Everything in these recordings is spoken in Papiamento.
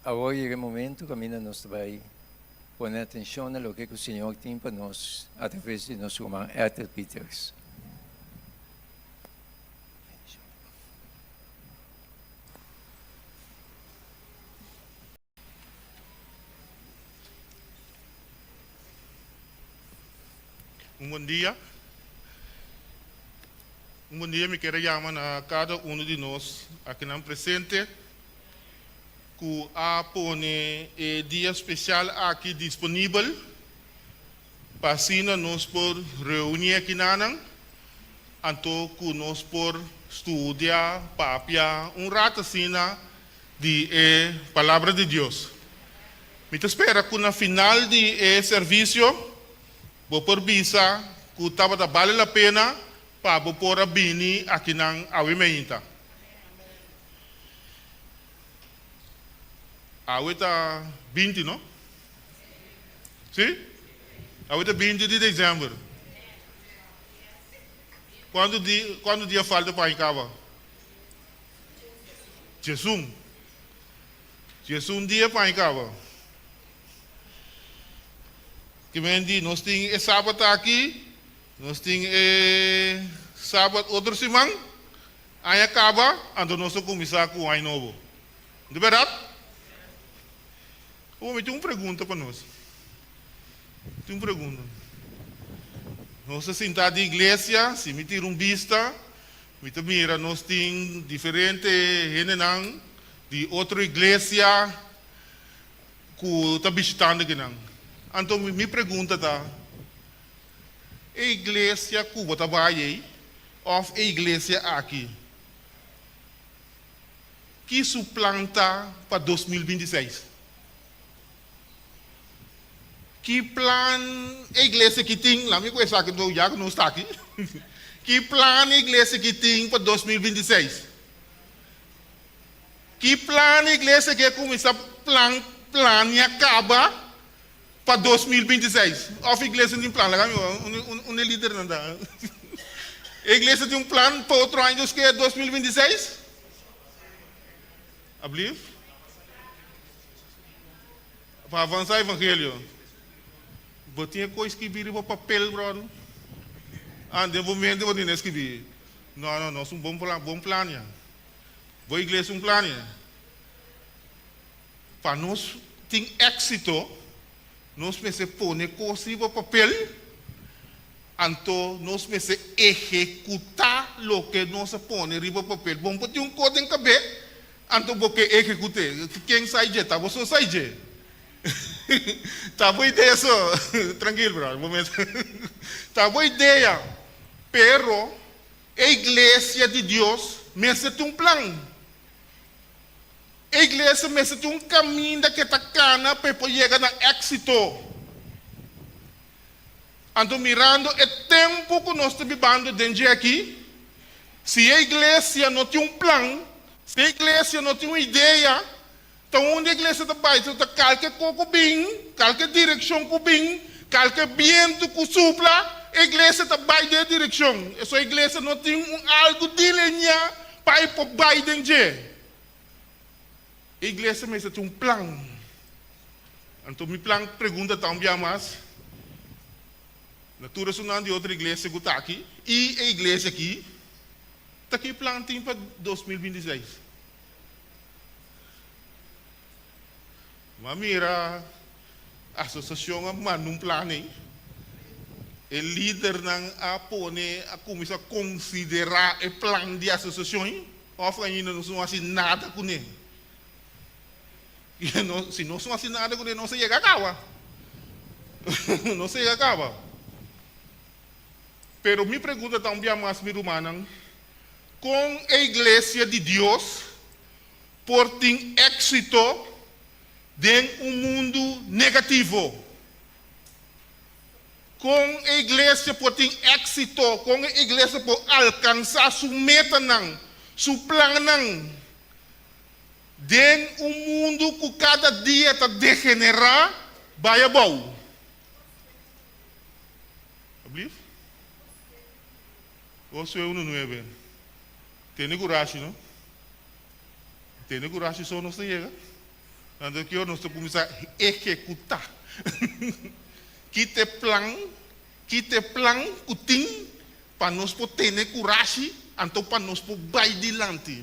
Awor yega e momento kaminda nos ta bai pone atenshon na loke ku Señor tin pa nos atraves di nos ruman Ethel Pieters. Un bon dia. Un bon dia mi kier a yama na kada uno di nos akinan presente ku a pone e dia spesial aki disponibel pa asina nos por reuní akinanan anto ku nos por studia, papia un rato asina di e Palabra di Dios. Mi ta spera ku na final di e servisio bo por bisa ku tabata bale la pena pa bo por a bini akinan awe meinta. Awe ta 20, no? Sí? Awe ta 20 di desèmber. Kuantu di, kuantu dia falta pa aña kaba? Djesun. Djesun dia pa aña kaba. Ki men di nos tin e sabat aki, nos tin e sabat otro siman, aña kaba, anto nos ta kuminsá ku aña nobo. No ta bèrdat? Awor mi tin un pregunta pa nos. Mi tin un pregunta. Nos ta sintá den iglesia, si mi tira un bista, Mi ta mira nos tin diferente hendenan di otro iglesia ku ta bishitando akinan. Anto mi pregunta ta, e iglesia ku bo ta bai ei òf e iglesia aki, ki su plan ta pa 2026? Ki plan e iglesia aki tin? Laat mi ku esaki anto ya ku nos ta aki. Ki plan e iglesia aki tin pa 2026? Ki plan e iglesia aki a kuminsá plan plania kaba pa 2026? Òf iglesia no tin plan? Laga mi wak un e lidernan ta. E iglesia tin un plan pa otro aña dus ke 2026? Ablief? Pa avansa evangelio. Bo tin e koe skibi riba papel brother. Ah den bo mente bo tin e skibi. No no no es un bon plan bon plan ya. Bo iglesia un plan ya. Pa nos tin exito nos mester pone kos riba papel anto nos mester ehecuta loke nos a pone riba papel. Bon por tin un kos den kabe Anto bo ke ehekut'é? Ken sa dje? Ta bo so sa dje? Ta bo idea so. Trankil bro, bo mes. Ta bo idea. Pero e iglesia di Dios mester tin un plan. E iglesia mester tin un kaminda ke ta kana pa e por yega na éksito. Anto mirando e tempu ku nos ta bibando den dje aki, si e iglesia no tin un plan, si e iglesia no tin un idea, ta unda e iglesia ta bai? Ta kalke ko ku bin, kalke direkshon ku bin, kalke bientu ku supla, e iglesia ta bai den e direkshon. Eso e iglesia no tin un algu dilineá pa e por bai den dje. E iglesia mester tin un plan. Anto mi plan pregunta ta un bia mas na tur esunnan di otro iglesia ku ta aki i e iglesia aki, ta ki plan tin pa 2026? Mi a mira asosiashon a manda un plan ei, e lidernan a pone a kuminsá konsiderá e plan di asosiashon ei òf ainda nos no hasi nada kuné? Si nos no hasi nada kuné nos a yega kaba. Nos a yega kaba. Pero mi pregunta ta un bia mas mi rumannan, kon e iglesia di Dios por tin éksito den un mundu negativo? Kon e iglesia por tin éksito? Kon e iglesia por alkansá su metanan, su plannan Den un mundu ku kada dia ta degenerá bai abou. Ablief? Josué unu nuebe. Tene kurashi, no? Tene kurashi so nos ta yega. Anto ki ora nos ta kuminsá ehekutá? Ki ta e plan? Ki ta e plan ku tin pa nos por tene kurashi anto pa nos por bai dilanti?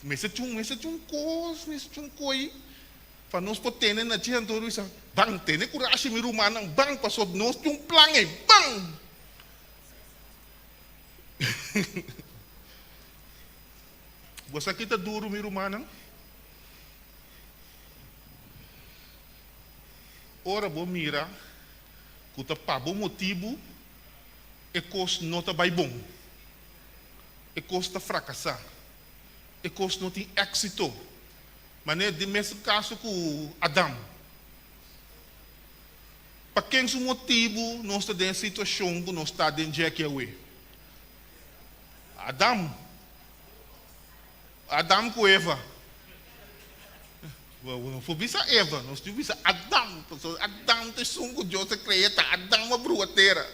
Mester tin un, mester tin un kos, mester tin un koi pa nos por tene na dje anto bisa, Ban, tene kurashi mi rumannan, ban pasobra nos tin un plan ei, ban! Bo sa ki ta duru mi rumannan? Ora bo mira ku ta pa bo motibu e kos no ta bai bon, e kos ta frakasá, e kos no tin éksito, manera den mesun kaso ku Adam. Pa ken su motibu nos ta den e situashon ku nos ta den dje aki awe? Adam. Adam ku Eva. Bo no por bisa Eva, nos tin bisa Adam, pasobra Adam ta esun ku Dios a krea, ta Adam a brua tera.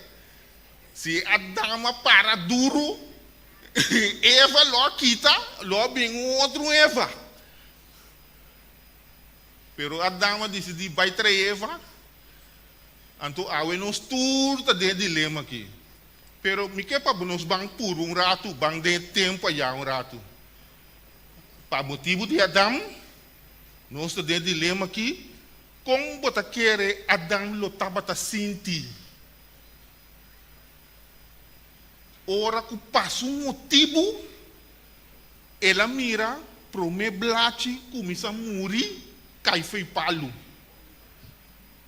Si Adam a para duru, Eva lo a kita, lo a bin un otro Eva. Pero Adam a disidí bai trae Eva, anto awe nos tur ta den e dilema aki. Pero mi ke pa nos ban purba un ratu, ban den e tempu ayá un ratu. Pa motibu di Adam, nos ta den e dilema aki, kon bo ta kere Adam lo tabata sinti ora ku pa su motibu el a mira promé blachi kuminsá muri kai fo'i palu?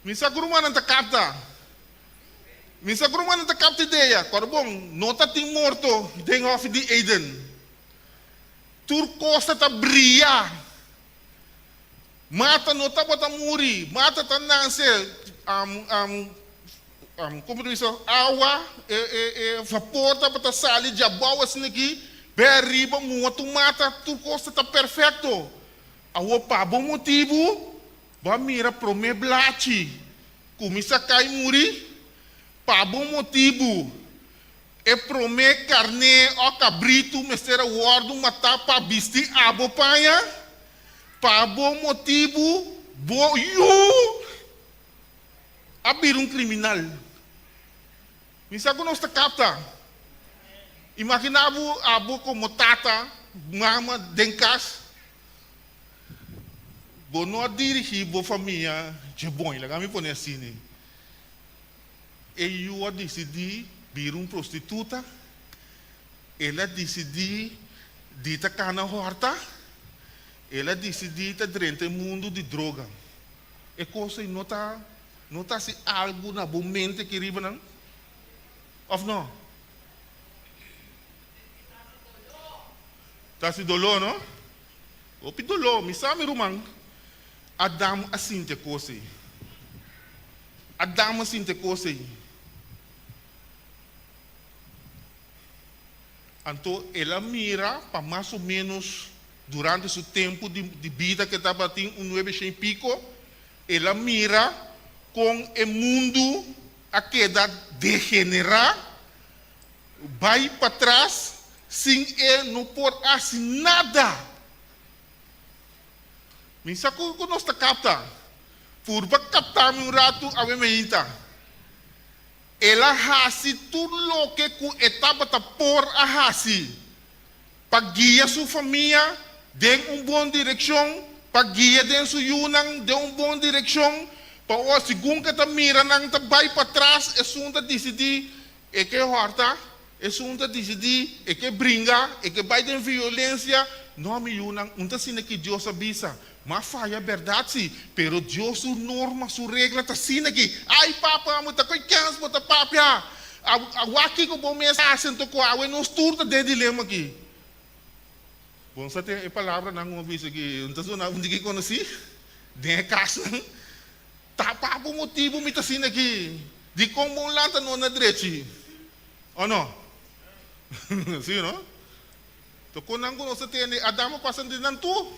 Mi sa ku rumannan ta kapta. Mi sa ku rumannan ta kapta idea. Kòrda bon, no ta tin morto den hòfi di Eden. Tur kos ta ta bria. Mata no tabata muri. Mata ta nase, komo ta bisa, awa, e vapor tabata sali djabou asina aki, bai ariba, muha tur mata, tur kos ta ta perfekto. Awor pa bo motibu, Bo a mira promé blachi kuminsá kai muri? Pa bo motibu, e promé karné o kabritu mester a wòrdu matá pa bisti abo paña? Pa bo motibu, bo yu a bira un kriminal. Mi sa ku nos ta kapta. Imaginá bo abo komo tata, mama den kas. Bo no a dirigí bo famia dje bon, laga mi pone asina. E yu a disidí bira un prostituta, el a disidí di ta kana hòrta, el a disidí ta drenta e mundu di droga. E kos ei no ta no ta hasi algu na bo mente aki riba nan? Òf no? Ta hasi doló, no? Hopi doló, mi sa mi ruman. Adam a sinti e kos ei. Adam a sinti e kos ei. Anto el a mira pa mas o ménos durante su tempu di di bida ku e tabatin un nuebe shen i piko, el a mira kon e mundu a keda degenerá, Bai patras sin e no por haci nada. Mi sa cu cu nos ta capta. Purba capta mi un ratu awe meinta. El a haci tur loke cu e tabata por a haci pa guia su famia den un bon direccion, pa guia den su yunan den un bon direccion, pa ora segun cu e ta mira nan ta bai patras esun ta dicidi E ke hòrta, esun ta disidí, e ke bringa, e ke bai den violensia. No, mi yunan, un ta asina ki Dios a bisa. M'a faya bèrdat sí, pero Dios su norma, su regla ta asina ki. Ai, papa, amo ta koe kèns bo ta papia. Awak kiko bo mes hasi anto ku awe nos tur ta den dilema aki. Bon sa tin e palabranan ku mi a bisa ki un ta sona un diki konosí den e kasnan. Ta pa bo motibu mi ta asina aki. Dikon bo un lanta no na drechi? O no? Si no? Ta kon nan ku nos ta tende Adam a pasa den nan tur.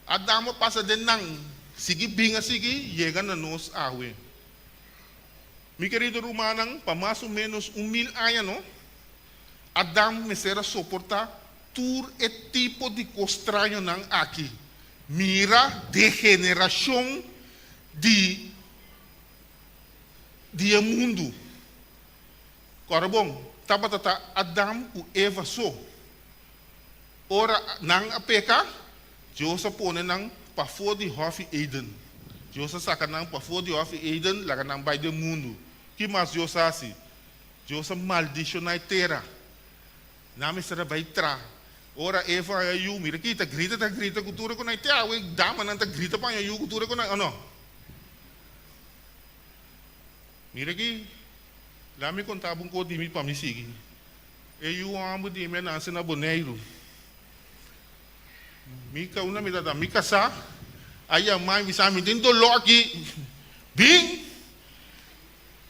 Adam a pasa den nan. Sigui bin a sigui yega na nos awe. Mi kerido rumannan, pa mas o ménos un mil aña no, Adam mester a soportá tur e tipo di kos strañonan aki. Mira degenerashon di di e mundu. Kòrda bon, tabata ta Adam ku Eva so. Ora nan a peka, Dios a pone nan pafó di Hòfi Eden. Dios a saka nan pafó di Hòfi Eden, laga nan bai den mundu. Ki mas Dios a hasi? Dios a maldishoná e tera. Nan mester a bai tra. Ora Eva haña yu, mira ki ta grita, ta grita ku tur e ku nan. Te awe damanan ta grita pa haña yu ku tur e ku nan, o no? Mira ki, laga mi konta bo un kos di mi pa mi sigui. E yu hòmber di mi a nase na Boneiru. Mi ka una mi tata, mi kasá a yama mi bisa mi tin doló aki. Bin!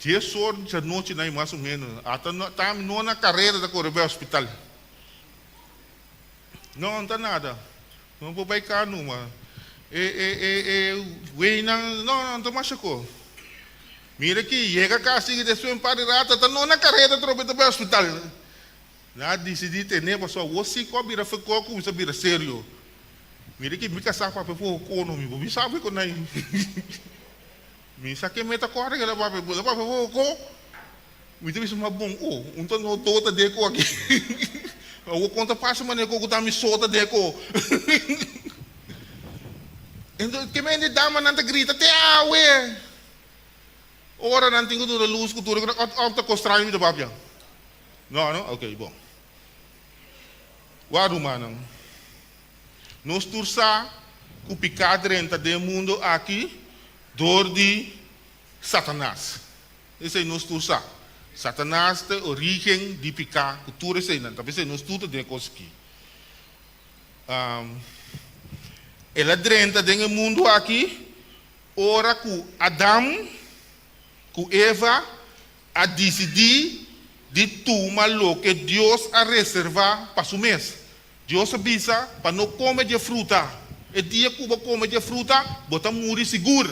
Dies or djanochi na mas o menos. Ata no ta mi no na kareda ta kore bai hospital. No, no ta nada. No por bai ka numa. E e e e weinan no no ta masha ko. Mira ki yega kas sigui despues un par di rato ta no na kareda trobe ta bai hospital. Nan a disidí ten'é pasobra awor sí ku a bira fekó a kuminsá bira serio. Mira ki mi kasá papia poko kono mi bo mi sabe ku nan mi sa ke meta kòrda kila papia bo ta papia poko ko mi ta bisa ma bon oh un ta no do ta deko aki awor kon ta pasa manera ku ta mi so ta deko enton ke mende damanan ta grita te awe. Ora nan tin ku duna lus ku tur òf ta kos straño mi ta papia? No, no? Ok, bon. Wak rumannan, nos tur sa ku piká drenta den e mundu aki dor di Satanas. Esei nos tur sa. Satanas ta e orígen di piká ku tur eseinan. Ta p'esei nos tur ta den e kos aki. El a drenta den e mundu aki Ora ku Adam ku Eva a disidí di tuma loke Dios a reservá pa su mes. Dios a bisa pa no kome dje fruta. E dia ku bo kome dje fruta, bo ta muri sigur.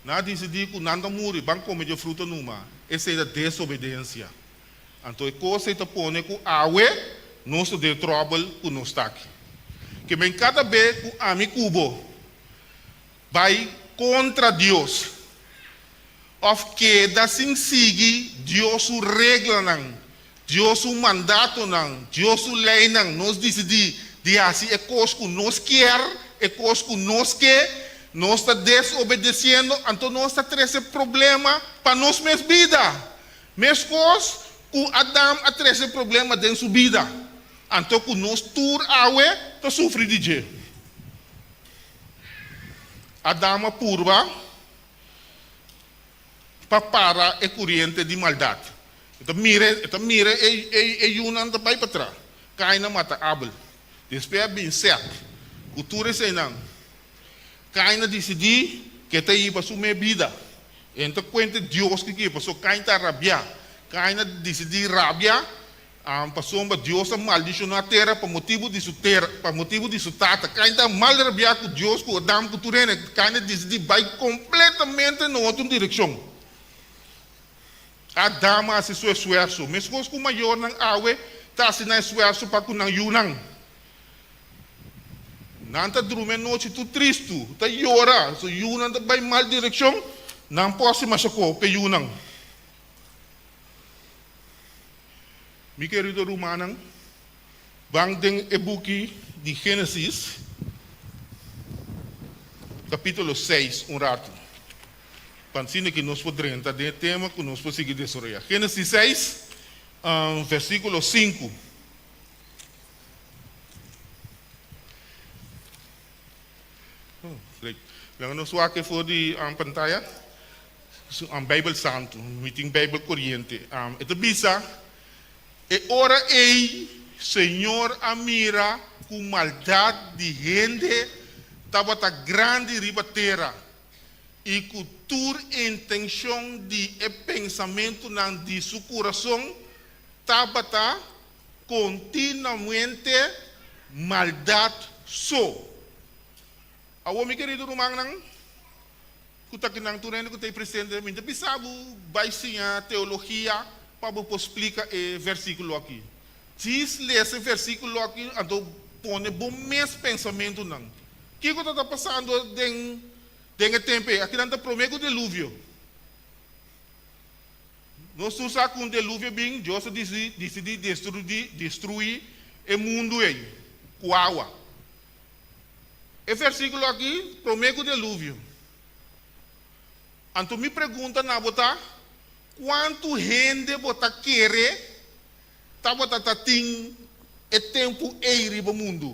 Nan a disidí ku nan ta muri, ban kome dje fruta numa. Esei ta desobedensia. Anto e kos ei ta pone ku awe nos ta den tròbel ku nos ta aki. Ke men kada be ku ami ku bo Bai kontra Dios òf keda sin sigui Dios su reglanan, Dios su mandatonan, Dios su leinan, nos disidí di hasi e kos ku nos kier, e kos ku nos ke, nos ta desobedesiendo, anto nos ta trese problema pa nos mes bida. Meskos ku Adam a trese problema den su bida, anto ku nos tur awe ta sufri di dje. Adam a purba pa para e kuriente di maldat. E ta mira, e ta mira e, e, e yunan ta bai patras. Kain a mata Abel. Despues a bin Sèt ku tur eseinan. Kain a disidí ku e ta hiba su mes bida. E no ta kuenta Dios kiko, pasobra Kain ta rabiá. Kain a disidí rabia Pasobra Dios a maldishoná tera pa motibu di su tera, pa motibu di su tata. Kain ta mal rabiá ku Dios, ku Adam, ku tur hende. Kain a disidí bai kompletamente na otro direkshon. Adam a hasi su esfuerso, meskos ku mayornan awe ta hasi nan esfuerso pa ku nan yunan. Nan ta drumi anochi tur tristu, ta yora, su yunan ta bai mal direkshon, nan por hasi masha ko p'e yunan. Mi kerido rumannan, ban den e buki di Génesis, kapítulo seis un ratu, pa asina ki nos por drenta den e tema ku nos por sigui desaroyá. Génesis seis, versíkulo sinku. Laga nos wak e for di pantaya. Su Beibel Santu, mi tin Beibel Koriente. E ta bisa, E ora ei Señor a mira ku maldat di hende tabata grandi riba tera i ku tur intenshon di e pensamentunan di su kurason tabata kontinuamente maldat so. Awor, mi kerido rumannan, Ku ta kinan tur hende ku ta ei presente, mi ta bisa bo bai siña teologia pa bo por splika e versíkulo aki. Djis lesa e versíkulo aki anto pone bo mes pensamentunan. Kiko ta pasando den e tempu ei? Akinan ta promé ku deluvio. Nos tur sa ku un deluvio bin, Dios a disidí destruí e mundu ei ku awa. E versíkulo aki promé ku deluvio. Anto mi pregunta na bo ta, kuantu hende bo ta kere tabata ta tin e tempu ei riba mundu?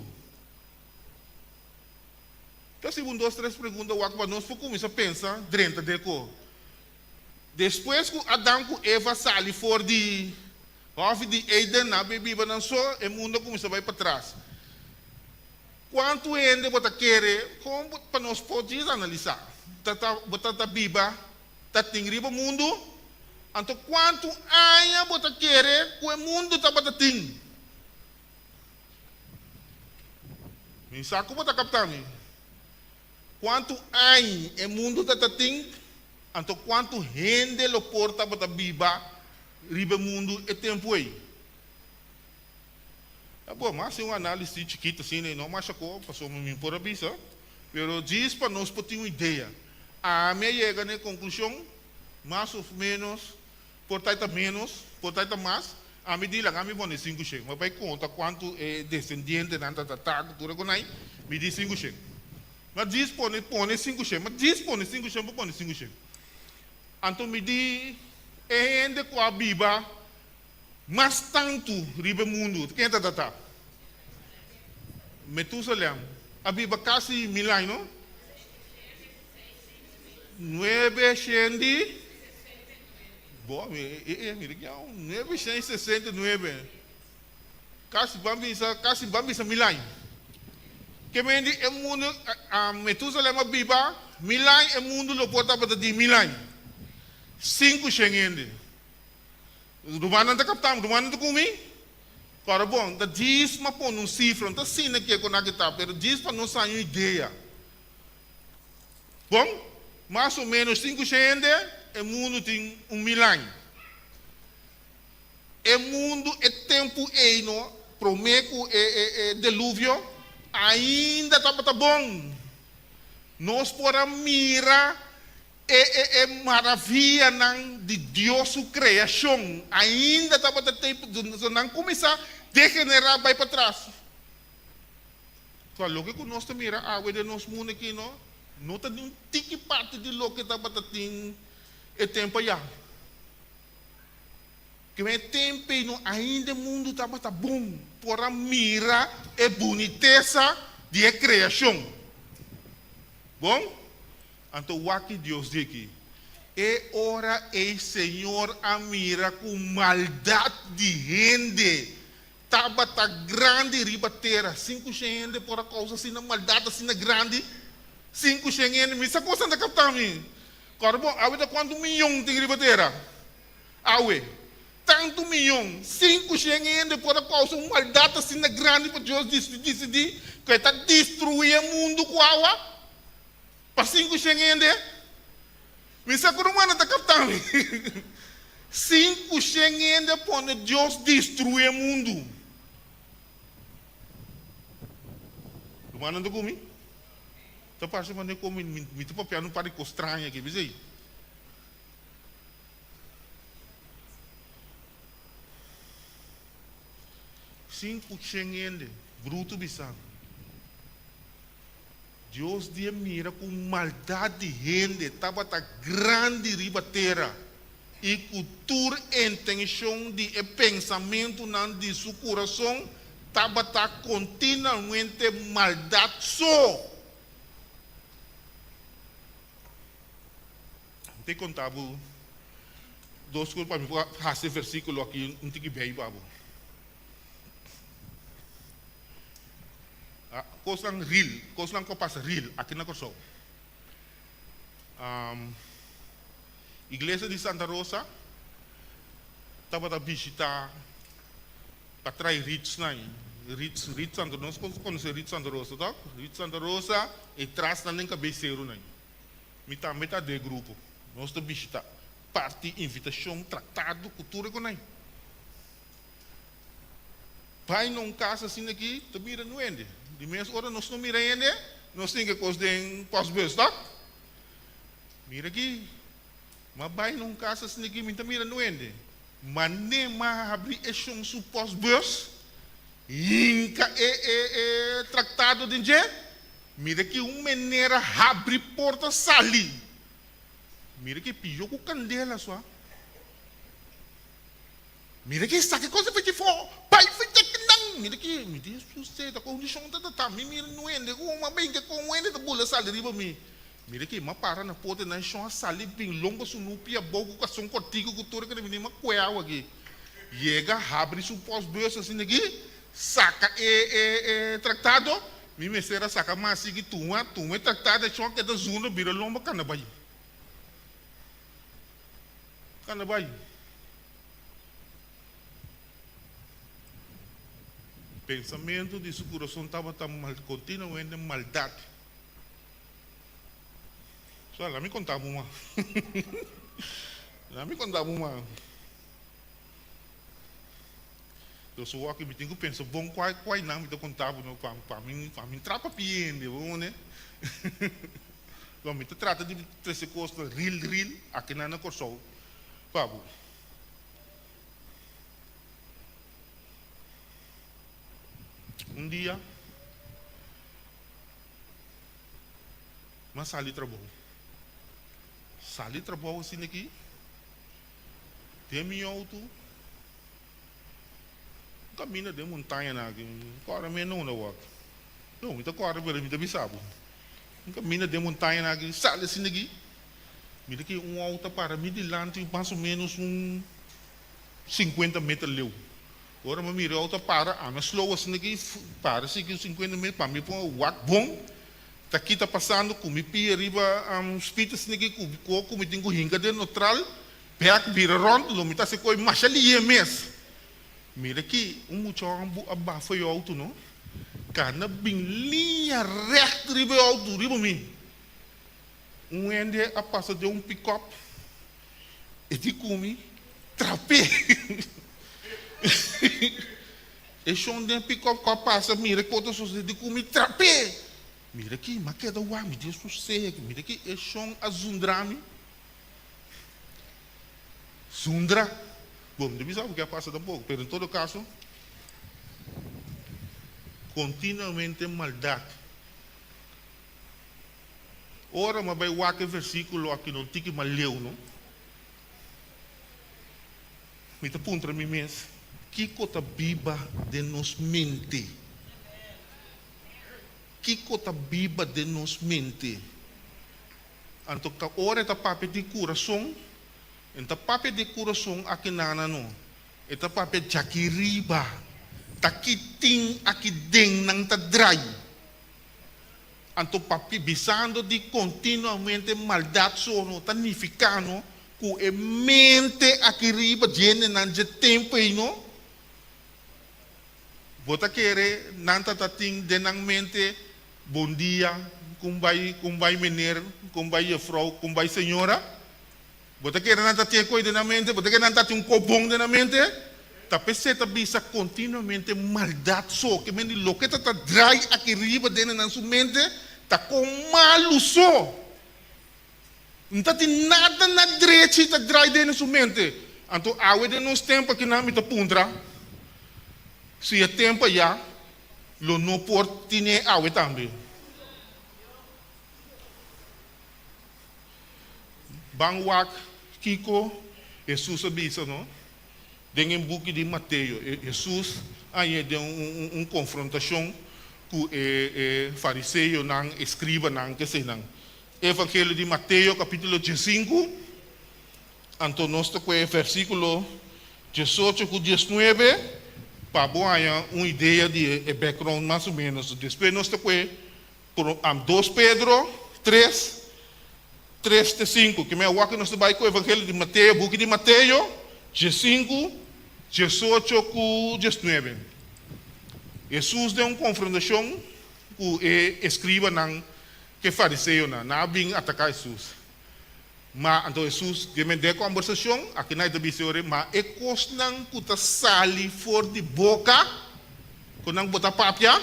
Ta hasi un dos tres pregunta wak pa nos por kuminsá pensa drenta den ko. Despues ku Adam ku Eva sali for di Hòfi di Eden nan a bin biba nan so, e mundu a kuminsá bai patras. Kuantu hende bo ta kere kon pa nos por djis analisá ta ta bo ta ta biba ta tin riba mundu? Anto kuantu aña bo ta kere ku e mundu tabata tin? Mi sa ku bo ta kapta mi. Kuantu aña e mundu ta ta tin? Anto kuantu hende lo por tabata biba riba e mundu e tempu ei? Ta bon, mi a hasi un análisis chikitu asina i no masha ko, pasobra mi por a bisa, pero djis pa nos por tin un idea. Ami a yega na e konklushon, mas òf ménos, por ta e ta ménos, por ta e ta mas, ami di laga mi pone sinkushen. Mi a bai konta kuantu e desendientenan ta ta ku tur e konai, mi di sinkushen. Mi a djis pone pone sinkushen, mi a djis pone sinkushen pa pone sinkushen. Anto mi di e hende ku a biba Mas tantu riba e mundu, ken ta ta? Metusalem a biba kasi mil aña, no? Nuebe shen di, bo, e, e, mira ki aun, nuebe shen i sesenta i nuebe, kasi ban bisa, kasi ban bisa mil aña. Ke men di e mundu, Metusalem a biba mil aña, e mundu lo por tabata di mil aña, sinku shen hende. Rumannan ta kaptá, rumannan ta kumi. Kòrda bon, ta djis pa pone un sifra, no ta asina ke ku nan kita, pero djis pa nos haña un idea. Bon, mas o ménos 500 hende, e mundu tin un mil aña. E mundu e tempu ei no, promé ku e e deluvio, ainda tabata bon. Nos por a mira E e e maravianan di Dios su kreashon ainda tabata tempu so nan kuminsá degenerá bai patras. So loke ku nos ta mira awe den nos mundu aki no, no ta ni un tiki parti di loke tabata tin e tempu ayá. Ku e tempu ei no ainda e mundu tabata bon por a mira e bunitesa di e kreashon. Bon? Anto wak ki Dios di aki, E ora ei Señor a mira ku maldat di hende tabata grandi riba tera. 500 hende por a kousa asina maldat asina grandi? 500 hende, mi sa kosa ta kapta mi. Kòrda bon, awe ta kuantu miyon tin riba tera? Awe, tantu miyon, 500 hende por a kousa un maldat asina grandi pa Dios disidí ku e ta destruí e mundu ku awa? Pa 500 hende? Mi sa ku rumannan ta kapta mi. 500 hende a pone Dios destruí e mundu. Rumannan ta ku mi? Ta parse manera ku mi mi ta papiando un par di kos straño aki, bisei. 500 hende, brutu bisa. Dios di a mira ku maldat di hende tabata grandi riba tera i ku tur intenshon di e pensamentunan di su kurason tabata kontinuamente maldat so. Mi ta konta bo dos kos pa mi por hasi e versíkulo aki un tiki bei pa bo. Kosnan ril, kosnan ku a pasa ril aki na Kòrsou. Iglesia di Santa Rosa tabata bishitá pa trae ritsnan, rits, rit Santa, nos konosé rit Santa Rosa tòg? Rit Santa Rosa e trasnan den kabes serunan. Mi tambe ta den e grupo. Nos ta bishitá, parti invitashon, tratado ku tur e konai. Bai na un kas asina aki ta mira nu hende. Di mes ora nos no mira hende. Nos tin ke kos den postbus, tok? Mira aki, m'a bai na un kas asina aki, mi ta mira nuende. Mane m'a habri e shon su postbus, hinka e e e traktado den dje, mira aki un menera habri porta sali. Mira ki piyo ku kandela sua. Mira ki esaki kos di fiti fo bai fiti kinan. Mira ki mi tin suseda kondishon ta ta mi mira nuende ku un a binti ku un hende ta bula sali riba mi. Mira ki m'a para na porta nan shon a sali bin longo su nupi abou ku kason kortiku ku tur kende m'a kue awa aki. Yega habri su postbus asina aki saka e e e traktado mi mester a saka mas sigui tuma tuma e traktado e shon a keda zunda bira lomba kana bai kana bai. Pensamentu di su kurason tabata mal kontinuamente maldat. So, laat mi konta bo mas. Laat mi konta bo mas. Dos wòki mi tin ku pensa bon kua kua nan mi ta konta bo no pa pa mi pa mi trapa pie hende bo mone. Mi ta trata di trese kosnan ril ril akinan na Kòrsou pa bo. Un dia m'a sali trabou. Sali trabou asina aki, den mi outo, un kaminda den montañanan aki, mi kòrda mi no unda wòrdu. No, mi ta kòrda pero mi ta bisa bo. Un kaminda den montañanan aki, sali asina aki, Mira ki un outo a para mi dilanti mas o menos un sinkuenta meter leu. Ora mi mira e outo a para, ami a slow asina ki para asina ki sinkuenta meter pa mi por wak bon ta ki ta pasando ku mi pia riba speed asina ki ku ku mi tin ku hinka den neutral bek bira rond lo mi ta hasi koe masha lihe mes. Mira ki un mucha hòmber a bafa e outo no, kana bin liña règt riba e outo riba mi. Un hende a pasa den un pikòp, e di ku mi, Trap'é! E shon den pikòp ku a pasa mira kiko ta sosodé, di ku mi, Trap'é! Mira aki, mi a keda wak, mi di sosega, mira aki e shon a zundra mi. Zundra! Bo, mi ta bisa bo ke a pasa tampoko, pero en todo kaso, kontinuamente maldat. Ora m'a bai wak e versíkulo aki no tiki mas leu no, mi ta puntra mi mes, Kiko ta biba den nos mente? Kiko ta biba den nos mente? Anto ta ora e ta papia di kurason, e no ta papia di e kurason aki nana no, e ta papia djaki riba, ta ki tin aki den nan ta drai. Anto papia bisando di continuamente maldad so no ta nifica no cu e mente aki riba djendenan dje tempo ey no. Bo ta kere nan ta ta tin den nan mente bon dia, con bay, con bay meneer, con bay juffrouw, con bay señora? Bo ta kere nan ta tin e koe den nan mente? Bo ta kere nan ta tin un kobon den nan mente? Ta p'esei ta bisa kontinuamente maldat so, ke men di loke ta ta drai aki riba den nan su mente ta kon malu so. No ta tin nada na drechi ta drai den su mente. Anto awe den nos tempu akinan mi ta puntra si e tempu aya lo no por tine awe tambe. Ban wak kiko Hesus a bisa no den e buki di Mateo. Hesus a haña den un konfrontashon ku e fariseonan, e skribanan, kesenan. Evangelio di Mateo kapítulo diesinku, anto nos ta kohe versíkulo diesocho ku diesnuebe pa bo haña un idea di e background mas o ménos. Despues nos ta kohe Dos Pedro tres, tres te sinku. Ki mei wak nos ta bai ku Evangelio di Mateo, buki di Mateo, diesinku, diesocho ku diesnuebe. Hesus den un konfrontashon ku e eskribanan ku e fariseonan. Nan a bin ataká Hesus. Ma anto Hesus den mei den e kòmbersashon, akinan e ta bisa ora, Ma e kosnan ku ta sali for di boka ku nan bo ta papia,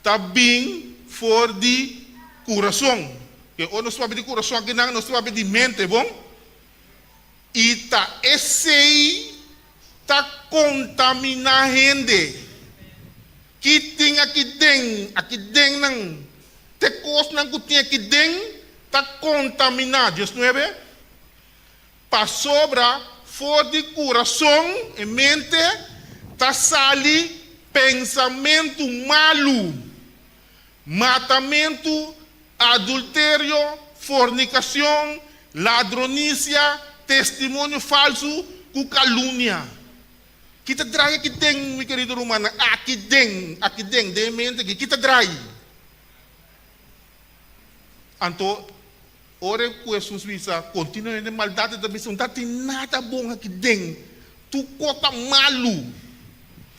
Ta bin for di kurason. Ke ora nos papia di kurason akinan, nos ta papia di mente, bon? I ta esei ta kontaminá hende. Ki tin aki den, aki den nan, te kosnan ku tin aki den ta kontaminá. 19, Pasobra for di kurason, e mente, ta sali pensamentu malu, matamentu, adulterio, fornicacion, ladronisia, testimonio falsu cu calumnia. Ki ta draai aki den, mi kerido rumannan? Aki den, aki den, den e mente aki, ki ta draai? Anto, ora cu Hesus bisa, Continuamente maldad, e ta bisa, No ta tin nada bon aki den, tur cos ta malu.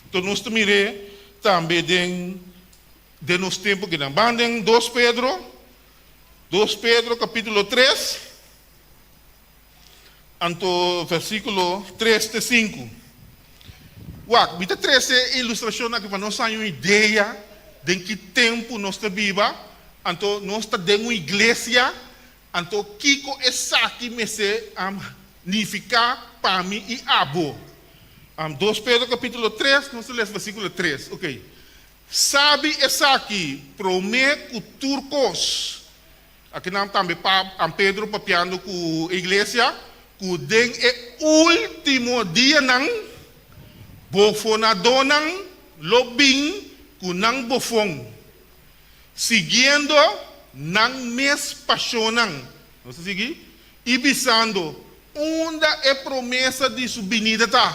Anto nos ta mir'é tambe den Den nos tempu kinan. Ban den Dos Pedro, Dos Pedro capítulo tres, anto versículo tres te sinku. Wak, mi ta trese e ilustracion aki pa nos haña un idea den ki tempu nos ta biba, anto nos ta den un iglesia, anto kiko esaki mester nifica pa mi i abo. Dos Pedro capítulo tres, nos ta lesa versículo tres, ok. Sabi esaki promé ku tur kos. Akinan tambe pa Pedro papiando ku e iglesia ku den e último dianan bofonadónan lo bin ku nan bofon, siguiendo nan mes pashonnan. Nos ta sigui? I bisando, Unda e promesa di su binida ta?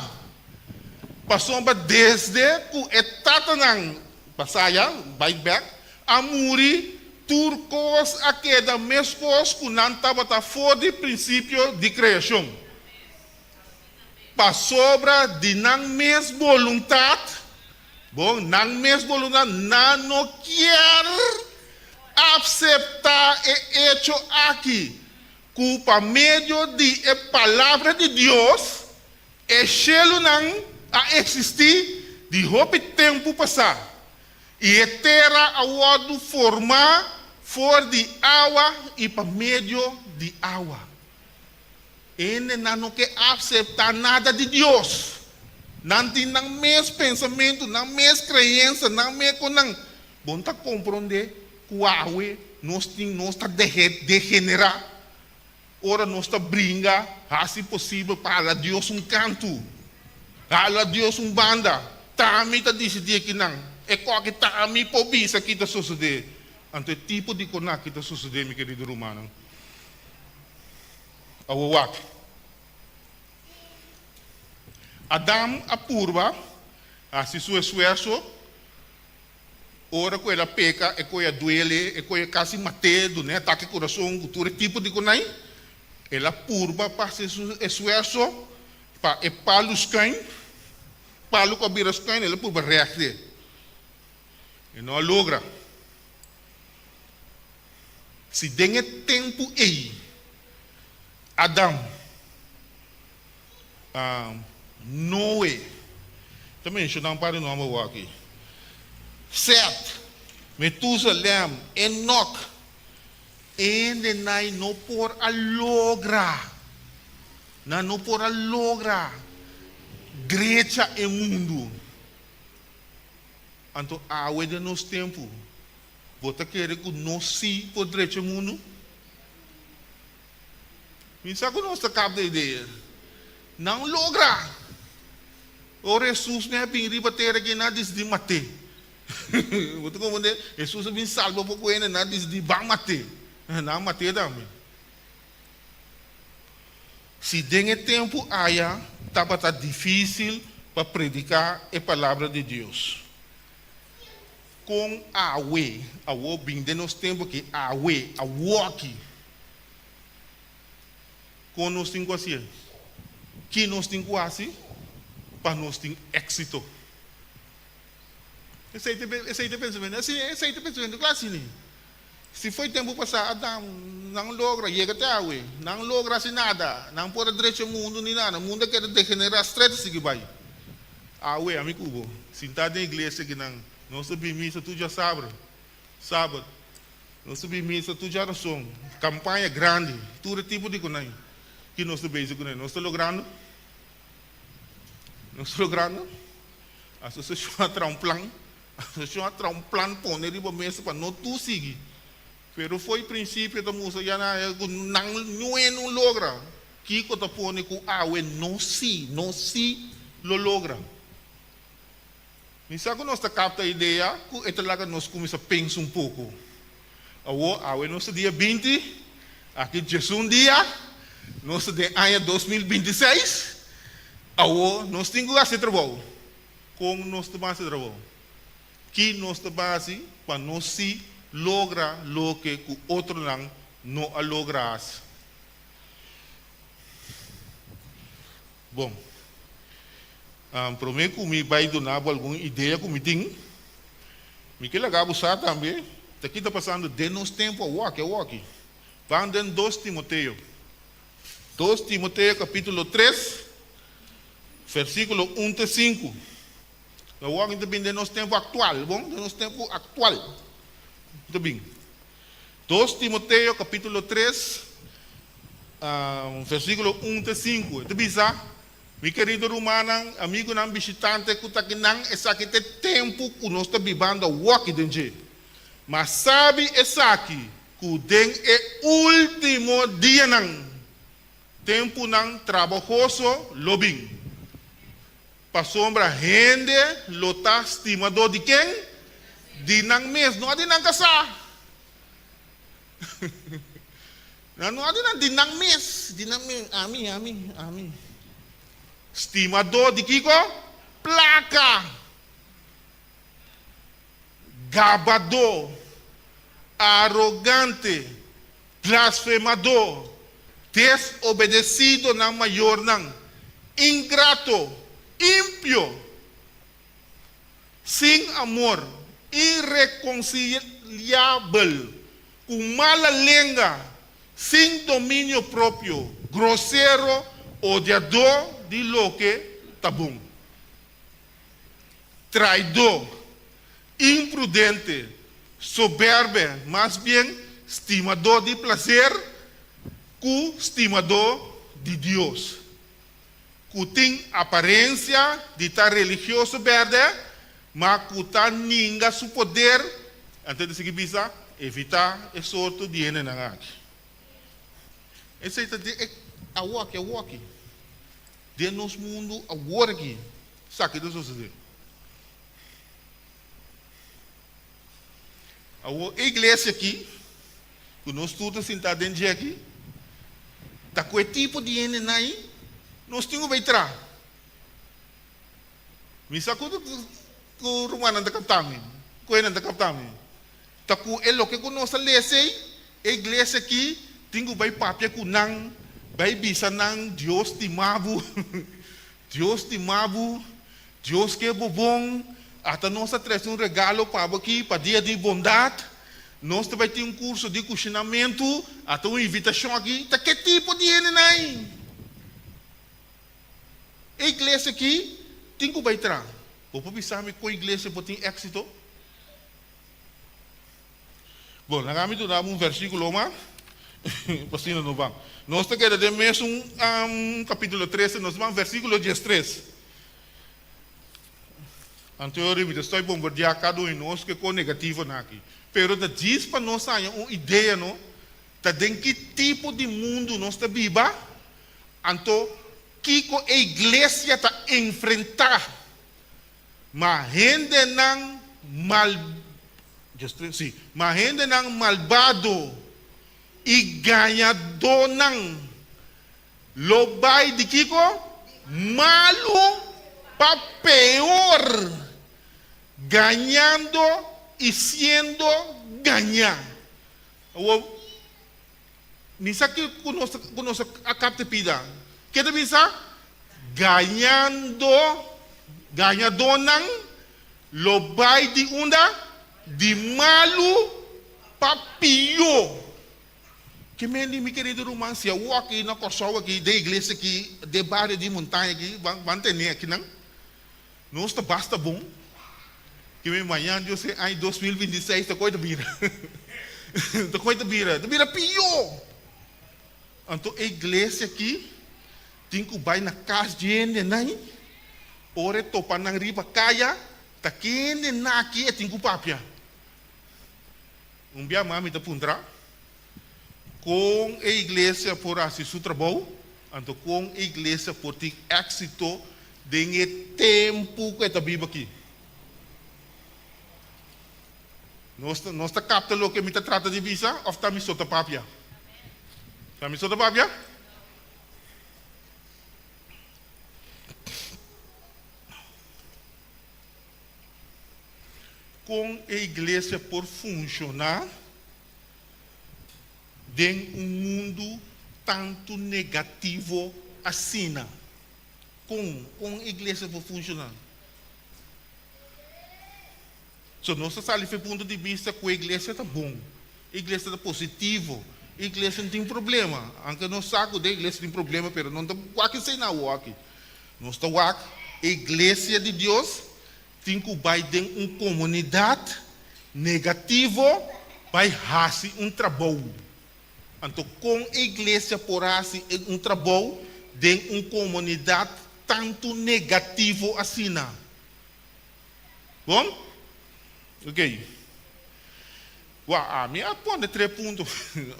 Pasobra desde ku e tatanan, pasaya, bai bek, a muri, tur kos a keda meskos ku nan tabata for di prinsipio di kreashon. Pasobra di nan mes boluntat, bon, nan mes boluntat, nan no kier apseptá e echo aki, ku pa medio di e Palabra di Dios e shelunan a eksistí di hopi tempu pasá, i e tera a wòrdu formá for di awa i pa medio di awa. Hendenan no ke aseptá nada di Dios. Nan tin nan mes pensamentu, nan mes kreensa, nan mes kon nan. Bo no ta komprondé ku awe nos tin nos ta degenerá ora nos ta bringa hasi posibel pa hala Dios un kantu, hala Dios un banda. Ta ami ta disidí akinan, e koki ta ami por bisa ki ta sosodé. Anto e tipo di kon aki ta sosodé, mi kerido rumannan. Awor wak. Adam a purba hasi su esfuerso ora ku el a peka, e koe a duele, e koe a kasi mat'é, dun'é atake kurason ku tur e tipo di konai. El a purba pa hasi su esfuerso pa e palu skuin, palu ku a bira skuin, el a purba règte. E no a logra. Si den e tempu ei Adam, Noe, ta menshoná un par di nòmber awor aki, Sèt, Metusalèm, Enòk, hendenan no por a logra, nan no por a logra drecha e mundu. Anto awe den nos tempu, Bo ta kere ku nos sí por drecha e mundu? Mi sa ku nos ta kapta e idea. Nan logra! Ora Hesus mi a bin riba tera aki, nan a disidí mat'é. Bo ta komprendé? Hesus a bin salba poko hende, nan a disidí ban mat'é. Nan a mat'é tambe. Si den e tempu aya tabata difísil pa prediká e palabra di Dios, Kon awe, awor bin den nos tempu aki, awe, awoki, kon nos tin ku hasié? Ki nos tin ku hasi pa nos tin éksito? Esei ta esei ta e pensamentu, esei ta e pensamentu kla asina. Si foi tempu pasá Adam, nan logra yega te awe, nan logra hasi nada, nan por a drecha mundu ni nada, mundu a keda degenerá stret a sigui bai. Awe, ami ku bo, sintá den iglesia akinan, nos ta bin misa tur djasabra. Sabat. Nos ta bin misa tur djarason. Kampaña grandi. Tur e tipo di konai ki nos ta bezig kuné. Nos ta logrando? Nos ta logrando? Asosiashon a traha un plan. Asosiashon a traha un plan pone riba mesa pa no tur sigui. Pero fo'i prinsipio ta mustra ya na ku nan nue no logra. Kiko ta pone ku awe no si, no si lo logra? Mi sa ku nos ta kapta idea ku e ta laga nos kuminsá pensa un poko. Awor, awe nos ta dia 20, aki 11 dia, nos ta den aña 2026, awor nos tin ku hasi trabou. Kon nos ta ban hasi trabou? Ki nos ta ban hasi pa nos si logra loke ku otronan no a logra hasi? Bon, promé ku mi bai duna bo algun idea ku mi tin, mi ke laga bo sa tambe ta ki ta pasando den nos tempu awoki, awoki. Ban den 2 Timoteo. 2 Timoteo kapítulo 3, versíkulo 1 te 5. Awoki ta bin den nos tempu aktual, bon, den nos tempu aktual ta bin. 2 Timoteo kapítulo 3, versíkulo 1 te 5, e ta bisa, Mi kerido rumannan, amigunan bishitante ku ta akinan, esaki ta e tempu ku nos ta bibando awoki den dje. Ma sabi esaki, ku den e último dianan, tempunan trabahoso lo bin. Pasobra hende lo ta stimadó di ken? Di nan mes, no a di nan kasá. Nan no a di nan, di nan mes, di nan mes, ami, ami, ami. Stimadó di kiko? Plaka. Gabadó, arogante, blasfemadó, desobedesido nan mayornan, ingrato, impio, sin amor, irekonsiliabel, ku mala lenga, sin dominio propio, grosero, odiadó di loke ta bon, traidó, imprudente, soberbe, mas bien stimadó di plaser ku stimadó di Dios, ku tin aparensia di ta religioso bèrdè, ma ku ta ninga su poder. Anto e ta sigui bisa, Evitá e sorto di hendenan aki. Esei ta den e awoki, awoki, den nos mundu awor aki, esaki ta sosodé. Awor e iglesia aki, ku nos tur ta sintá den dje aki, ta ku e tipo di hendenan ei nos tin ku bai traha. Mi sa ku ku rumannan ta kaptá mi, ku hendenan ta kaptá mi. Ta ku e loke ku nos a lesa ei, e iglesia aki tin ku bai papia ku nan, bai bisa nan, Dios stima bo, Dios stima bo. Dios ke bo bon, ata nos a trese un regalo pa bo aki pa Dia di Bondat. Nos ta bai tin un kurso di kushinamentu, ata un invitashon aki. Ta ke tipo di hendenan ei? E iglesia aki tin ku bai tra. Bo por bisa mi kon iglesia por tin éksito? Bon, laga mi duna bo un versíkulo mas, pa asina nos ban. Nos ta keda den mesun kapítulo 13, nos ban versíkulo 13. Anto yo riba ta stoi bombardiá kada un di nos ku e kos negativonan aki. Pero ta djis pa nos haña un idea no, ta den ki tipo di mundu nos ta biba, anto kiko e iglesia ta enfrentá. Ma hendenan mal, sí, ma hendenan malbado i gañadónan lo bai di kiko? Malu pa peor, gañando i siendo gañá. Awor, mi sa ki ku nos ku nos a kapta e pida. Ke ta bisa? Gañando, gañadónan lo bai di unda? Di malu pa pió. Ke men di mi kerido ruman, si awor aki na Kòrsou aki, den iglesia aki, den bario di Montaña aki, ban tene akinan, nos ta basta bon. Ke mi mañan Dios e aña 2026 ta koi ta bira. Ta koi ta bira. Ta bira pió. Anto e iglesia aki tin ku bai na kas di hendenan, ora e topa nan riba kaya, ta kendenan aki e tin ku papia. Un bia mas mi ta puntra, kon e iglesia por hasi su trabou, anto kon e iglesia por tin éksito den e tempu ku e ta biba aki? Nos ta, nos ta kapta loke mi ta trata di bisa òf ta mi so ta papia? Ta mi so ta papia? Kon e iglesia por funshoná den un mundu tantu negativo asina? Kon, kon e iglesia por funshoná? So nos ta sali for e punto di bista ku e iglesia ta bon, e iglesia ta positivo, e iglesia no tin problema. Anke nos sa ku den iglesia tin problema, pero no ta wak esei na awo aki. Nos ta wak e iglesia di Dios tin ku bai den un komunidat negativo bai hasi un trabou. Anto kon e iglesia por hasi un trabou den un komunidat tantu negativo asina? Bon? Ok. Wak, ami a pone tres punto.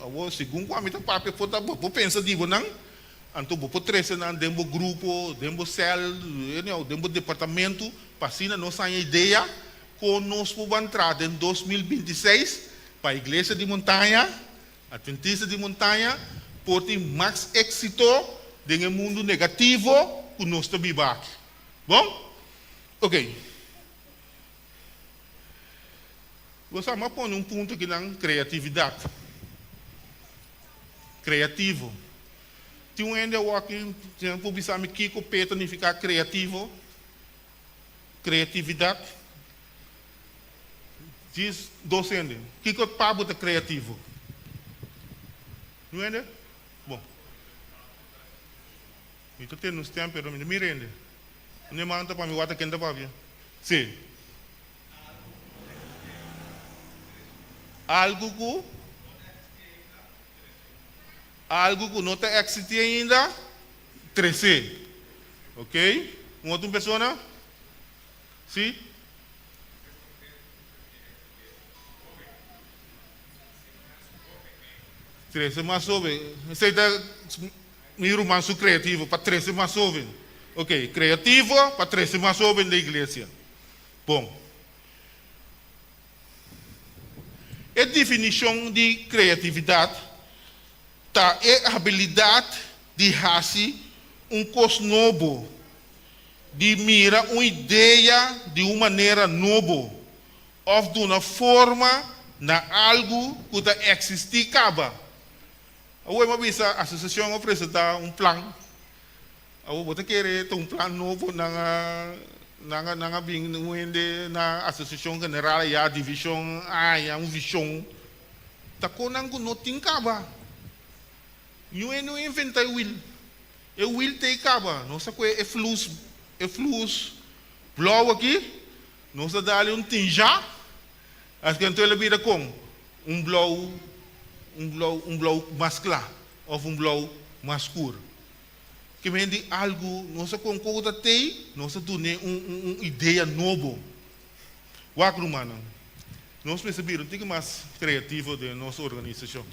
Awor, segun ku ami ta papia, por ta bo por pensa di bo nan, anto bo por trese nan den bo grupo, den bo sèl, anyhow, den bo departamento, pa asina nos haña idea kon nos por ban traha den 2026 pa Iglesia di Montaña, Adventista di Montaña, por tin mas éksito den e mundu negativo ku nos ta biba aki. Bon? Ok. Bo sa, m'a pone un punto akinan, kreatividat. Kreativo. Tin un hende awor aki ku por bisa mi kiko p'e ta nifiká kreativo? Kreatividat? Djis dos hende. Kiko pa bo ta kreativo? Niun hende? Bon. Mi ta tende un stem pero mi no mira hende. Un hermano ta pa mi wata ken ta papia. Si. Algu ku algu ku no ta eksistí ainda, tres'é. Ok. Un otro persona? Si. Trese mas hoben. Esei ta mi ruman su kreativo pa trese mas hoben. Ok, kreativo pa trese mas hoben den iglesia. Bon. E definishon di kreatividat ta e abilidat di hasi un kos nobo, di mira un idea di un manera nobo òf duna forma na algu ku ta eksistí kaba. Awor mi a bisa asosiashon a presentá un plan. Awor bo ta kere ta un plan nobo nan a nan a nan a bin un hende na asosiashon general ayá divishon a haña un vishon ta kon nan ku no tin kaba. Niun hende no inventá e wil. E wil t'ei kaba. Nos a kohe e flus e flus blou aki. Nos a dale un tinja, aske anto el a bira kon? Un blou, un blou, un blou mas kla òf un blou mas skur. Ke men di algu, nos a kon kogo ta tei, nos a dun'é un, un, un idea nobo. Wak rumannan, nos mester bira un tiki mas kreativo den nos organisashon.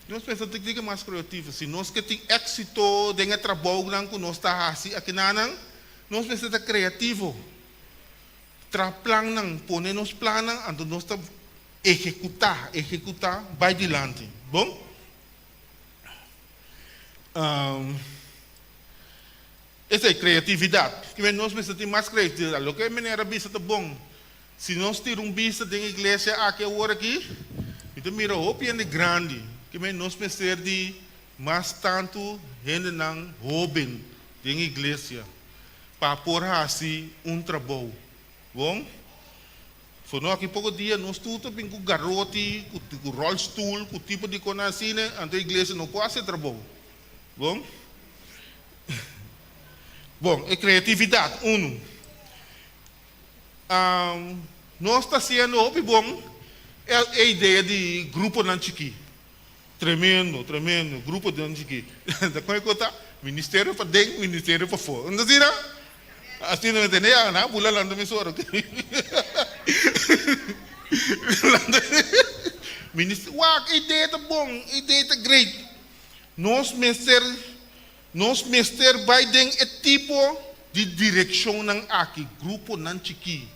Nos mester ta un tiki mas kreativo. Si nos ke tin éksito den e trabounan ku nos ta hasi akinanan, Nos mester ta kreativo, traha plannan, pone nos plannan, anto nos ta ehekutá, ehekutá, bai dilanti. Bon? Esei, kreatividat. Kimen nos mester tin mas kreatividat. Loke e meneer a bisa ta bon. Si nos tira un bista den iglesia aki awor aki, mi ta mira hopi hende grandi. Kimen nos mester di mas tantu hendenan hóben den iglesia pa por hasi un trabou. Bon, so no aki poko dia nos tur ta bin ku garoti, ku rolstoel, ku tipo di kosnan asina, anto iglesia no por hasi e trabou. Bon, bon, e kreatividat, unu. Nos ta hasiendo hopi bon e idea di gruponan chikí. Tremendo, tremendo, gruponan chikí. Ta kon e kos ta? Ministerio paden, ministerio pafó. No ta asina? Asina mi tende ya, nan a bula lanta mesora. Wak, e idea ta bon, e idea ta great. Nos mester Nos mester bai den e tipo di direkshonnan aki, gruponan chikí.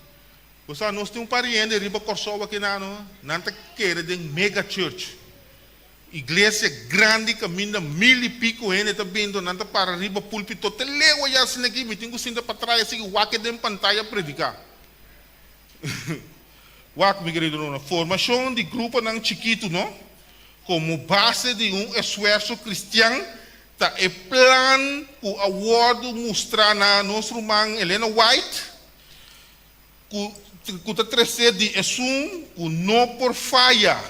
Bo sa, nos tin un par di hende riba Kòrsou aki na no, nan ta kere den mega church. Iglesia grandi kaminda mil i piko hende ta binto, nan ta para riba pulpito te leu ayá asina aki, mi tin ku sinta patras asina wak e den pantaya prediká. Wak, mi kerido rumannan, formashon di gruponan chikitu no, Komo base di un esfuerso kristian ta e plan ku a wòrdu mustrá na nos ruman Elena White, ku ku ta tresé di esun ku no por faya.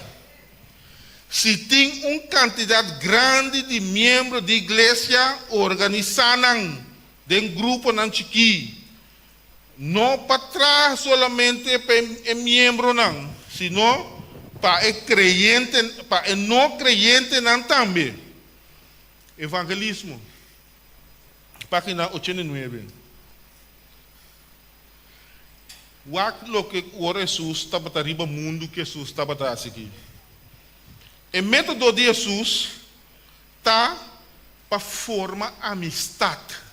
Si tin un kantidat grandi di miembro di iglesia, organisá nan den gruponan chikí, No pa traha solamente pa e miembronan, sino pa e kreyente, pa e no kreyentenan tambe. Evangelismo, página 89. Wak loke ora Hesus tabata riba mundu ku Hesus tabata hasi aki. E método di Hesus ta pa forma amistat.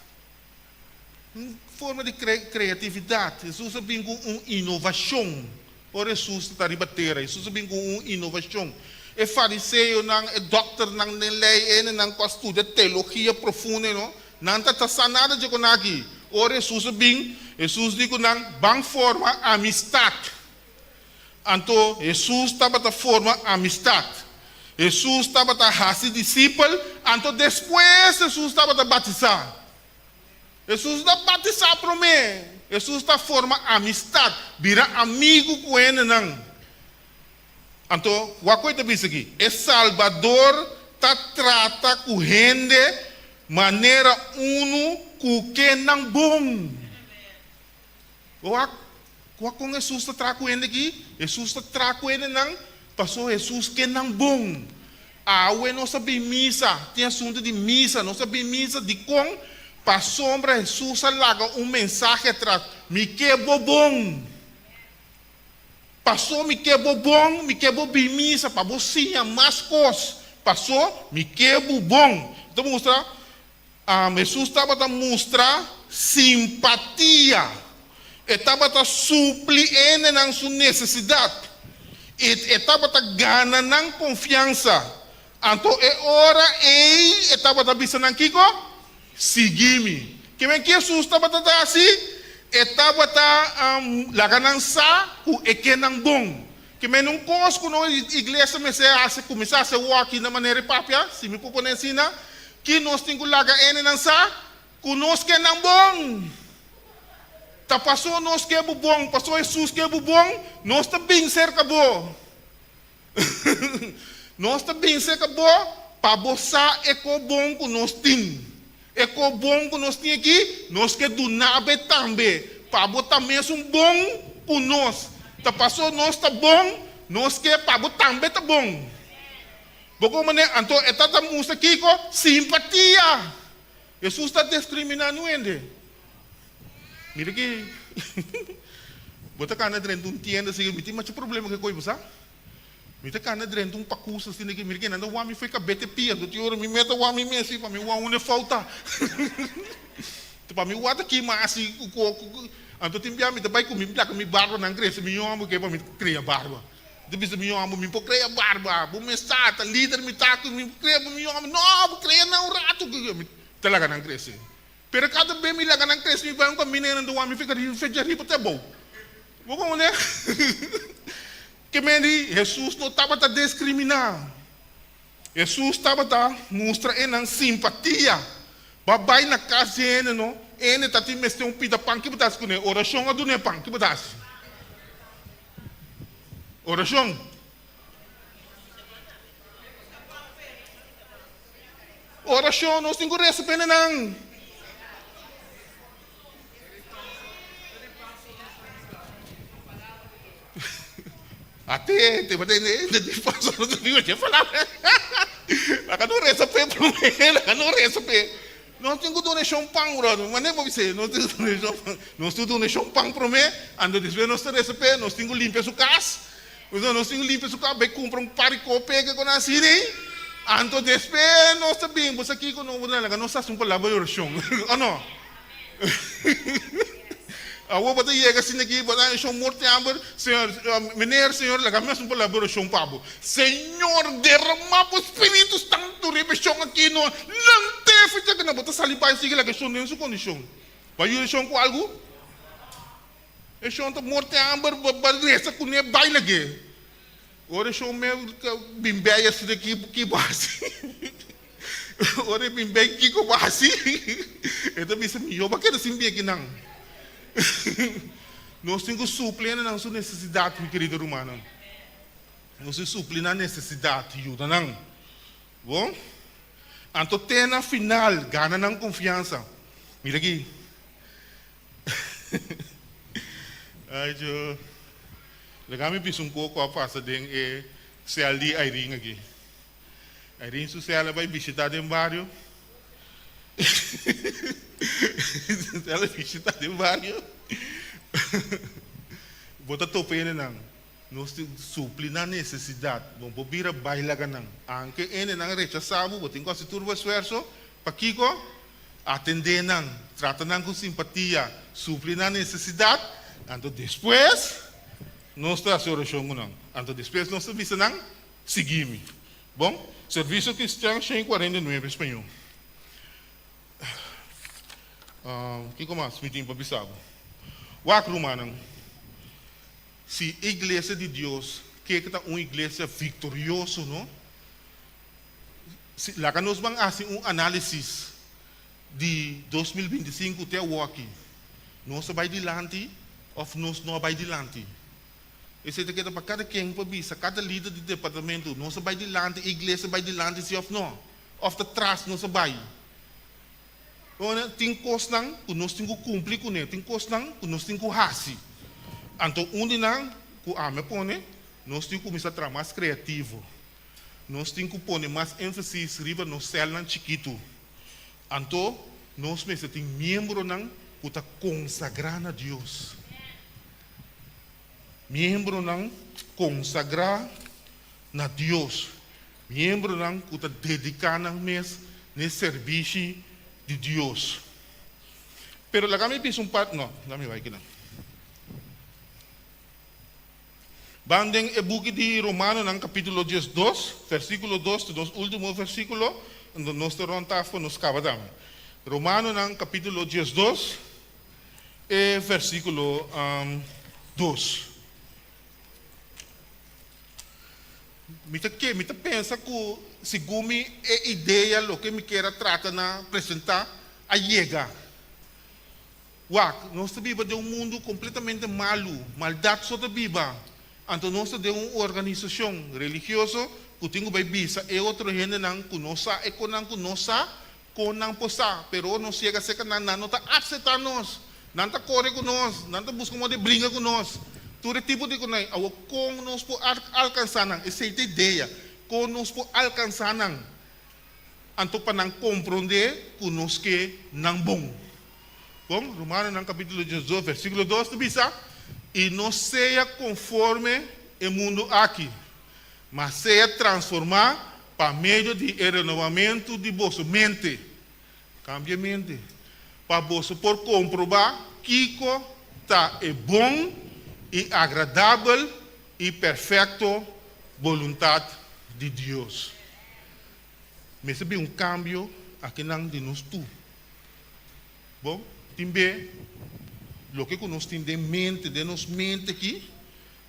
Un forma di kreatividat. Hesus a bin ku un inovashon. Ora Hesus ta riba tera, Hesus a bin ku un inovashon. E fariseonan, e dòkternan den lei, e hendenan ku a studia teologia profundo, no, nan ta ta sa nada dje kon aki. Ora Hesus a bin, Hesus di ku nan, Ban forma amistat. Anto Hesus tabata forma amistat. Hesus tabata hasi disipel, anto despues Hesus tabata batisá. Hesus no ta batisá promé. Hesus ta forma amistat, bira amigu ku hendenan. Anto, wak ku e ta bisa aki, E Salbador ta trata ku hende manera unu ku ke nan bon. Wak, wak kon Hesus ta traha ku hende aki? Hesus ta traha ku hendenan pasobra Hesus ke nan bon. Awe nos a bin misa, tin asuntu di misa, nos a bin misa dikon? Pasobra Hesus a laga un mensahe atras, Mi ke bo bon. Paso mi ke bo bon, mi ke bo bin misa pa bo siña mas kos. Paso mi ke bo bon. Ta mustra Hesus tabata mustra simpatia. E tabata supli hendenan su nesesidat. I e tabata gana nan konfiansa. Anto e ora ei e tabata bisa nan kiko? Sigui mi. Kimen ki Hesus tabata ta hasi? E tabata laga nan sa ku e ke nan bon. Kimen un kos ku nos iglesia mester hasi, kuminsá hasi awor aki na manera di papia, si mi por pone asina, Ki nos tin ku laga hendenan sa? Ku nos ke nan bon. Ta paso nos ke bo bon, paso Hesus ke bo bon, nos ta bin serka bo. Nos ta bin serka bo pa bo sa e ko bon ku nos tin. E ko bon ku nos tin aki, nos ke duna bo tambe, pa bo ta mesun bon ku nos. Ta paso nos ta bon, nos ke pa bo tambe ta bon. Bo komo ne? Anto e ta ta mustra kiko? Simpatia! Hesus ta diskriminá niun hende. Mira ki bo ta kana drenta un tienda asina, mi tin masha problema ku e koi, bo sa? Mi ta kana drenta un pakus asina ki mira ki nan ta wak mi fo'i kabes te pia, anto tin ora mi meta wak mi mes pa mi wak unda e fout ta. Pa mi wak ta kima asi ku koko. Anto tin bia mi ta bai ku mi plaka mi barba nan krese mi yòmber ke pa mi kria barba. Mi ta bisa mi homber, mi por krea barba, bo mes sa, ta lider mi ta ku mi por krea mi homber, no, bo krea nan un ratu, mi ta laga nan krese. Pero kada be mi laga nan krese, mi bai un kaminda i nan ta wak mi fika riba, fecha riba te abou. Bo komprende? Ke men di, Hesus no tabata diskriminá. Hesus tabata mustra e nan simpatia. Bo a bai na kas di hende no, hende ta tin mester un pida pan, ke bo ta hasi kuné? Orashon a dun'é pan, ke bo ta hasi? Orashon. Orashon, nos tin ku resa pa hendenan. Ate, te bata e di paso no ta riba dje palabra. Laga no resa p'e promé, laga no resa p'e. Nos tin ku duna e shon pan, bròder. Manera bo bis'é, nos tin ku duna e shon pan. Nos tin ku duna e shon pan promé, anto despues nos ta resa p'e. Nos tin ku limpia su kas. Nos tin ku limpia su kas, bai kumpra un par di kos p'e ke ku nan hasi ei. Anto despues nos ta bin, bo sa kiko no, bo ta laga nos hasi un palabra di orashon, o no? Awor bo ta yega asina aki, bo ta haña shon morti hamber, Señor, meneer, Señor, laga mi hasi un palabra di orashon pa bo. Señor, derama bo Spiritu Santu riba e shon aki, no lant'é fecha ku nan. Bo ta sali bai sigui laga e shon den su kondishon. Bo a yuda e shon ku algu? E shon ta morti hamber, bo a resa kuné bai lag'é. Ora e shon me bin bei asina aki, ki bo hasi? Ora e bin bei, kiko bo hasi? E ta bisa, Mihó bo a keda sin bieki nan. Nos tin ku supli nan su nesesidat, mi kerido rumannan. Nos tin supli nan nesesidat, yuda nan. Bon? Anto te na final, gana nan konfiansa. Mira aki. Ay Dios. Laga mi bisa un koko a pasa den e sel di Irene aki. Irene su sel a bai bishita den bario. Sel a bishita den bario. Bo ta topa hendenan. Nos tin supli nan nesesidat. Bo por bira bai laga nan. Anke hendenan rechasá bo, bo tin ku hasi tur bo esfuerso. Pakiko? Atendé nan, trata nan ku simpatia, supli nan nesesidat. Anto despues nos ta hasi orashon ku nan. Anto despues nos ta bisa nan, Sigui mi. Bon, Servisio Kristian 149, spañó. Kiko mas mi tin pa bisa bo? Wak, rumannan. Si e iglesia di Dios ke ta un iglesia viktorioso, no? Si, laga nos ban hasi un análisis di 2025 te awoki. Nos a bai dilanti òf nos no a bai dilanti? Esei ta keda pa kada ken pa bisa, kada lider di departamento, nos a bai dilanti, e iglesia a bai dilanti si òf no? Òf ta tras nos a bai? Ora tin kosnan ku nos tin ku kumpli kuné, tin kosnan ku nos tin ku hasi. Anto un di nan ku ami a pone, nos tin ku kuminsá traha mas kreativo. Nos tin ku pone mas énfasis riba nos sèlnan chikitu. Anto nos mester tin miembronan ku ta konsagrá na Dios. Miembronan konsagrá na Dios. Miembronan ku ta dediká nan mes n'e serbishi di Dios. Pero laga mi bisa un par, no, laga mi bai kinan. Ban den e buki di Romanonan kapítulo 12, versíkulo 2, ta nos último versíkulo, anto nos ta rònt af pa nos kaba tambe. Romanonan kapítulo 12, e versíkulo 2. Mi ta ke, mi ta pensa ku segun mi e idea loke mi kier a trata na presentá a yega. Wak, nos ta biba den un mundu kompletamente malu, maldat so ta biba. Anto nos ta den un organisashon religioso ku tin ku bai bisa e otro hendenan ku no sa e konan ku no sa kon nan por sa, pero ora nos yega serka nan, nan no ta akseptá nos. Nan ta kore ku nos, nan ta buska moda di bringa ku nos. Tur e tipo di konai. Awor, kon nos por alkansá nan? Esei ta idea. Kon nos por alkansá nan? Anto pa nan komprondé ku nos ke nan bon. Bon, Romanonan kapítulo 12, versíkulo 2 ta bisa, I no sea konforme e mundu aki, ma sea transformá pa medio di e renobamentu di boso mente. Kambia mente, pa boso por komprobá kiko ta e bon i agradabel i perfekto boluntat di Dios. Mester bin un kambio akinan di nos tur. Bon, tin be loke ku nos tin den mente, den nos mente aki,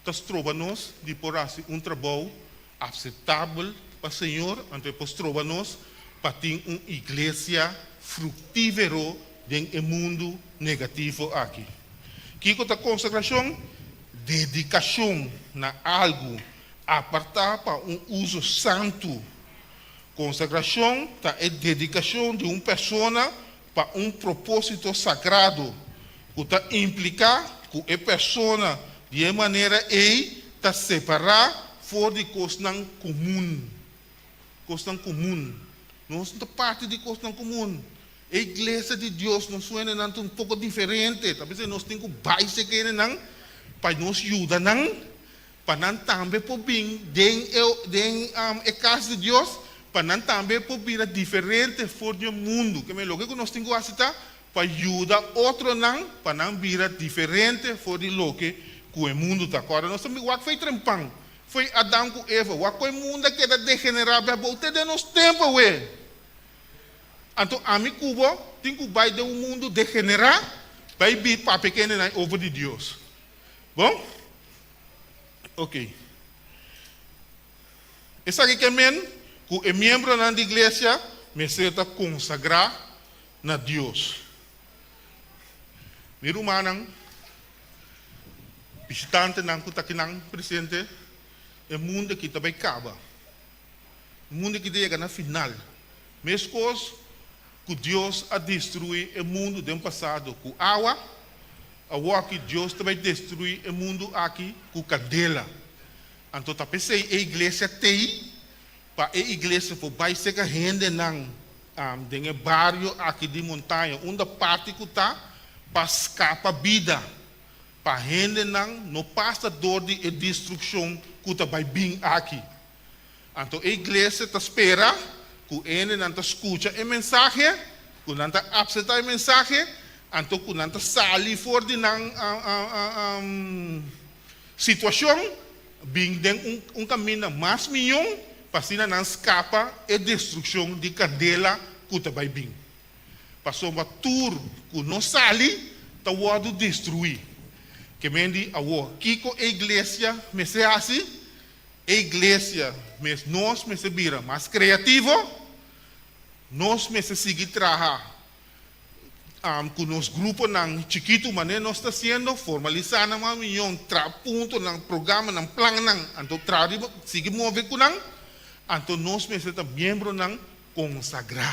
ta stroba nos di por hasi un trabou Aceptabel pa Señor, anto e por stroba nos pa tin un iglesia fructífero den e mundu negativo aki. Kico ta consagracion? Dedicacion na algu apartá pa un uso santu. Consagracion ta e dedicacion di un persona pa un propósito sagrado, cu ta implicá cu e persona di e manera ei ta separá for di kosnan komun. Kosnan komun. Nos no ta parti di kosnan komun. E iglesia di Dios, nos sueñonan ta un poko diferente. Ta p'esei nos tin ku bai serka hendenan pa nos yuda nan, pa nan tambe por bin den e den e kas di Dios, pa nan tambe por bira diferente for di e mundu. Ke men loke ku nos tin ku hasi ta pa yuda otronan pa nan bira diferente for di loke ku e mundu ta. Kòrda nos ta wak fei trempan, fei Adam ku Eva, wak ku e mundu a keda degenerá bèbou te den nos tempu awe. Anto ami ku bo tin ku bai den un mundu degenerá bai bi papia kende nan over di Dios. Bon? Ok. Esaki ke men ku e miembronan di iglesia mester ta konsagrá na Dios. Mi rumannan, bishitantenan ku ta akinan presente, e mundu aki ta bai kaba. Mundu aki ta yega na final. Meskos ku Dios a destruí e mundu den pasado ku awa, awoki Dios ta bai destruí e mundu aki ku kandela. Anto ta p'esei e iglesia t'ei, pa e iglesia por bai serka hendenan den e bario aki di montaña, unda parti ku ta, pa skapa bida, pa hendenan no pasa dor di e destrukshon ku ta bai bin aki. Anto e iglesia ta spera ku hendenan ta skucha e mensahe, ku nan ta apseptá e mensahe, anto ku nan ta sali for di nan situashon, bin den un kaminda mas mihó pa asina nan skapa e destrukshon di kandela ku ta bai bin. Pasobra tur ku no sali ta wòrdu destruí. Ke men di awor, kiko e iglesia mester hasi? E iglesia mes nos mester bira mas kreativo, nos mester sigui traha ku nos gruponan chikitu manera nos ta hasiendo, formalisá nan mas miyon, traha puntonan, programanan, plannan, anto traha riba, sigui move ku nan, anto nos mester ta miembronan konsagrá,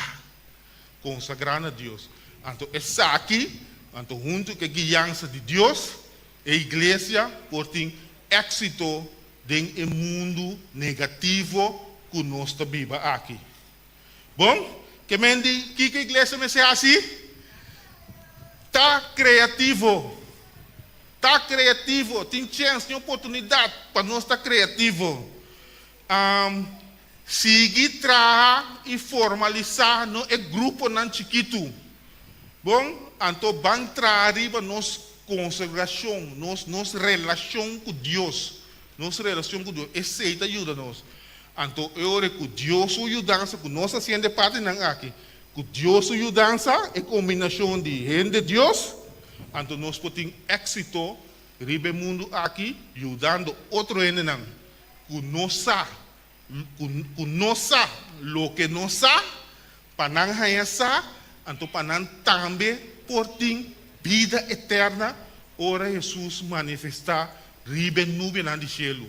konsagrá na Dios. Anto esaki, anto huntu ku e guiansa di Dios, e iglesia por tin éksito den e mundu negativo ku nos ta biba aki. Bon, ke men di kiko iglesia mester hasi? Ta kreativo. Ta kreativo. Tin chèns, tin oportunidat pa nos ta kreativo. Sigui traha i formalisá no e gruponan chikitu. Bon, anto ban traha riba nos konsagrashon, nos nos relashon ku Dios, nos relashon ku Dios. Esei ta yuda nos. Anto e ora ku Dios su yudansa, ku nos hasiendo e partinan aki, ku Dios su yudansa, e kombinashon di hende Dios, anto nos por tin éksito riba e mundu aki yudando otro hendenan ku no sa ku no sa loke no sa, pa nan haña sa, anto pa nan tambe por tin bida eterna ora Hesus manifestá riba e nubianan di shelu.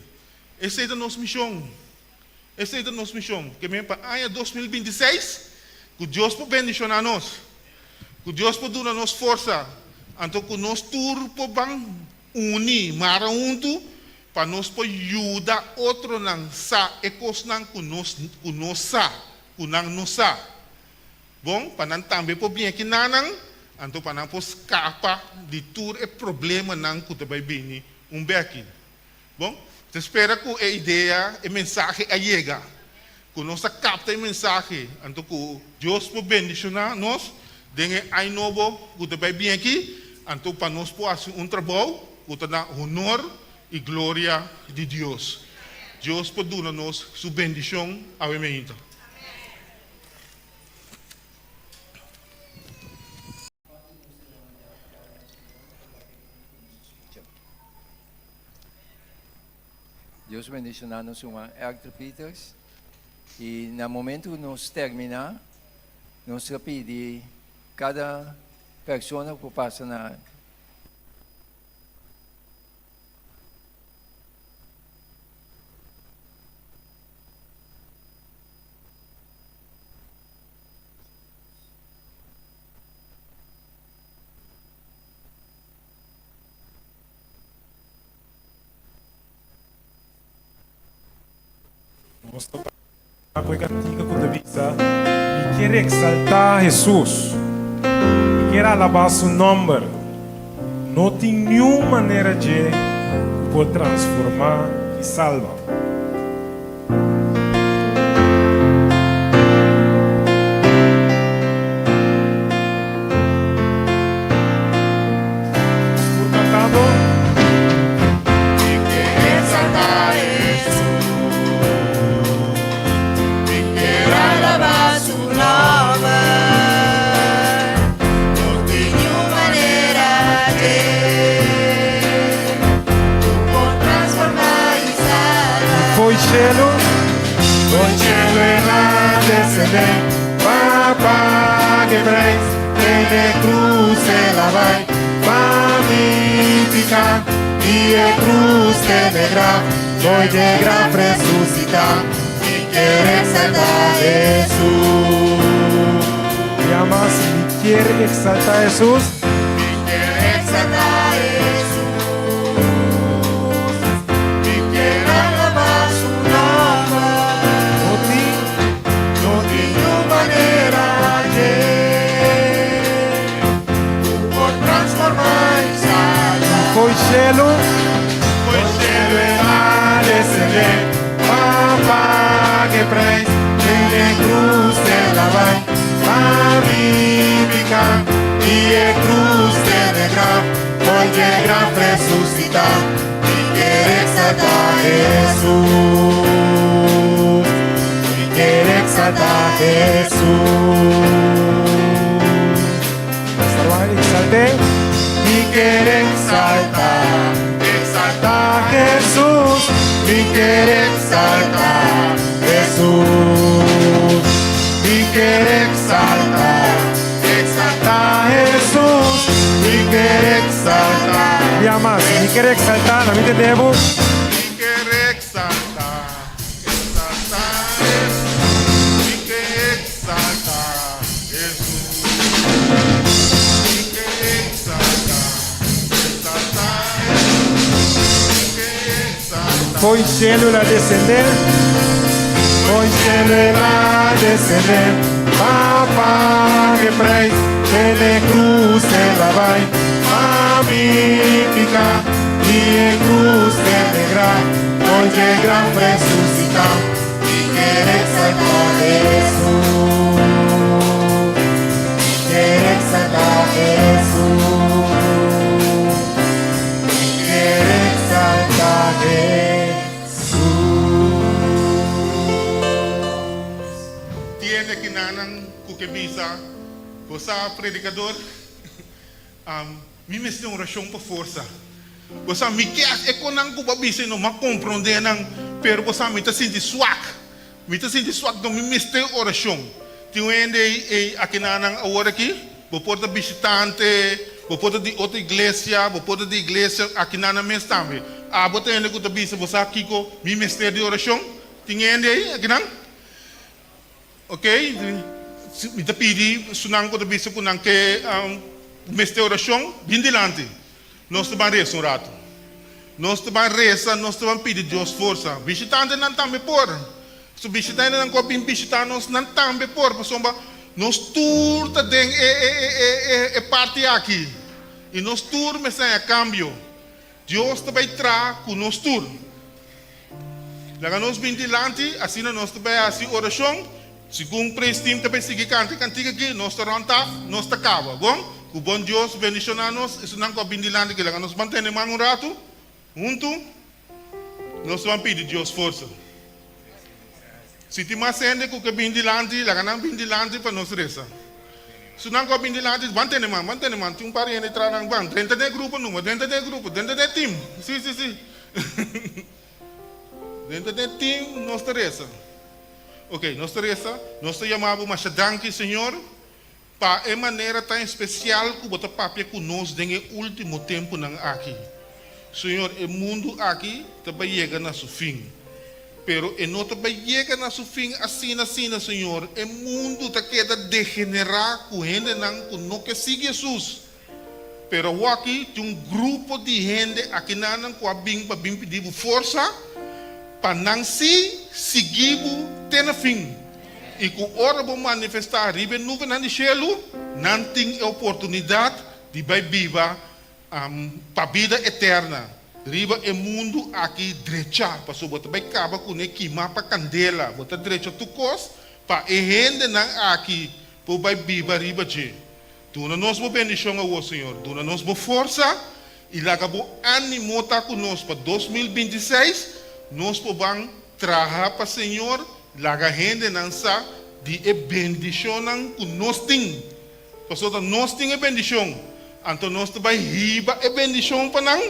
Esei ta nos mishon. Esei ta nos mishon. Ke men pa aña 2026, ku Dios por bendishoná nos, ku Dios por duna nos forsa, anto ku nos tur por ban uni, mara huntu, Pa nos por yuda otronan sa e kosnan ku nos ku nos sa ku nan no sa. Bon, pa nan tambe por bini aki nanan, anto pa nan por skapa di tur e problemanan ku ta bai bini un beki. Bon, ta spera ku e idea, e mensahe a yega, ku nos a kapta e mensahe, anto ku Dios por bendishoná nos den e aña nobo ku ta bai bini aki, anto pa nos por hasi un trabou ku ta na honor i gloria di Dios. Dios por duna nos su bendishon awe meinta. Dios bendiciona nos ruman Hector Peters y na momento cu nos termina nos ta pidi cada persona cu pasa na. Nos ta bai ku e kantika ku ta bisa, Mi kier eksaltá Hesus, mi kier alabá su nòmber. No tin niun manera dje ku por transformá i salba. Nos tur kantando. Mi kier exaltá Hesus, mi kier alabá su nòmber. No tin niun manera dje ku por transformá i salba. Fo'i shelu, fo'i shelu el a desendé, pa paga e prijs, den e krus el a bai, pa mi piká, di e krus te n'e graf, fo'i dje graf resusitá, Mi kier exaltá Hesus. Ya mas, mi kier exaltá Hesus. Mi kier exaltá Hesus. Mi kier alabá su nòmber. No tin, No tin niun manera dje ku por transformá i salba. Fo'i shelu, Fo'i shelu el a desendé, pa paga e prijs, den e krus el a bai, pa mi piká, Di e krus te n'e graf, fo'i dje graf resusitá. Mi kier exaltá Hesus. Mi kier exaltá Hesus. Nos ta bai exalt'é. Mi kier exaltá, exaltá Hesus. Mi kier exaltá Hesus. Mi kier exaltá, exaltá Hesus. Mi kier exaltá. Ya mas, mi kier exaltá, na mi tende bo. Mi kier exaltá, exaltá Hesus. Mi kier exaltá Hesus. Mi kier exaltá, exaltá Hesus. Mi kier exaltá. Fo'i shelu el a desendé, fo'i shelu el a desendé, pa paga e prijs, den e krus el a bai, Pa mi piká, di e krus te n'e graf, fo'i dje graf resusitá. Mi kier exaltá Hesus. Mi kier exaltá Hesus. Mi kier exaltá Hesus. Tiene kinanan ku ke bisa, Bo sa, predikador, mi mester un orashon pa forsa. Bo sa, mi ke hasi e konan ku bo a bisa i no m'a komprondé nan, pero bo sa, mi ta sinti swak. Mi ta sinti swak, don mi mester orashon. Tin un hende ei akinanan awor aki? Bo por ta bishitante, bo por ta di otro iglesia, bo por ta di iglesia akinanan mes tambe. Abo ta hende ku ta bisa, Bo sa kiko? Mi mester di orashon. Tin hende ei akinan? Ok, mi ta pidi esunnan ku ta bisa ku nan ke mester orashon, bin dilanti. Nos ta ban resa un ratu. Nos ta ban resa, nos ta ban pidi Dios forsa. Bishitantenan tambe por. Su bishitantenan ku a bin bishita nos, nan tambe por, pasobra nos tur ta den e parti aki i nos tur mester haña kambio. Dios ta bai traha ku nos tur. Laga nos bin dilanti, asina nos ta bai hasi orashon. Segun praise team ta bai sigui kanta e kantika aki, nos ta rònt af, nos ta kaba. Bon, ku bon Dios bendishoná nos, esunnan ku a bin dilanti aki. Laga nos mantene man un ratu huntu, nos ta ban pidi Dios forsa. Si tin mas hende ku ke bin dilanti, laga nan bin dilanti pa nos resa. Esunnan ku a bin dilanti, ban tene man, ban tene man. Tin un par di hende tras nan, ban, drenta den e grupo numa, drenta den e grupo, drenta den e team. Si, si, si. Denter den team nos ta resa. Ok, nos ta resa, nos ta yama bo masha danki Señor pa e manera tan especial cu bo ta papia cu nos den e ultimo temponan aki. Señor, e mundu aki ta bay yega na su fin. Pero e no ta bay yega na su fin asina asina, Señor. E mundu ta keda degenera cu hendenan cu no ke sigui Jesus. Pero awaki tin un grupo di hende akinanan ku a bin pa bin pidi bo forsa. pa nan sí sigui bo te na fin, i ku ora bo manifestá riba e nubenan di shelu, nan tin e oportunidat di bai biba pa bida eterna riba e mundu aki drechá, pasobra bo ta bai kaba kuné kimá pa kandela, bo ta drecha tur kos pa e hendenan aki por bai biba riba dje. Duna nos bo bendishon awor, Señor. Duna nos bo forsa i laga bo ánimo ta ku nos pa 2026 nos por ban traha pa Señor, laga hendenan sa di e bendishonnan ku nos tin. Pasobra nos tin e bendishon, anto nos ta bai hiba e bendishon pa nan,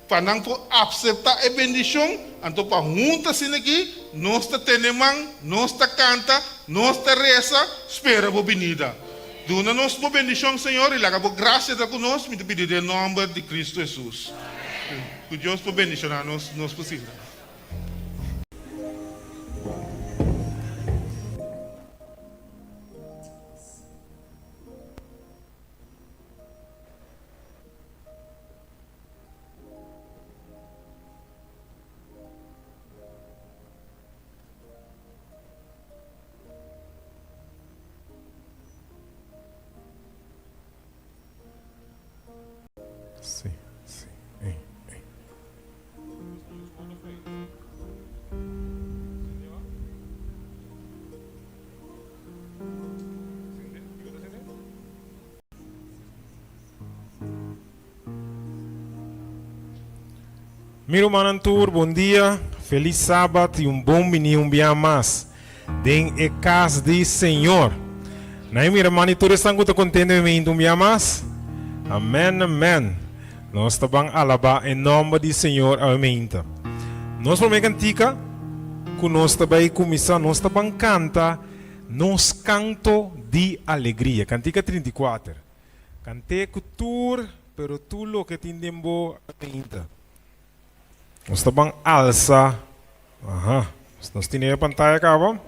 pa nan por apseptá e bendishon, anto pa huntu asina aki nos ta tene man, nos ta kanta, nos ta resa, spera bo binida. Duna nos bo bendishon, Señor, i laga bo grasia ta ku nos, mi ta pidi den nòmber di Kristu Hesus. Ku Dios por bendishoná nos, nos por sinta. Sí, sí. Ey, ey. Mi rumannan tur, bon dia, felis sabat i un bon bini un bia mas den e kas di Señor. Na e mira man di tur esnan ku ta kontento mi meinta un bia mas. Amen, amen. Nos ta ban alabá e nòmber di Señor awe meinta. Nos promé kantika ku nos ta bai kuminsá, nos ta ban kanta nos kanto di alegria, kantika 34. Kant'é ku tur, pero tur loke tin den bo ainda. Nos ta ban alsa. Aha. Nos tine e pantaya kaba.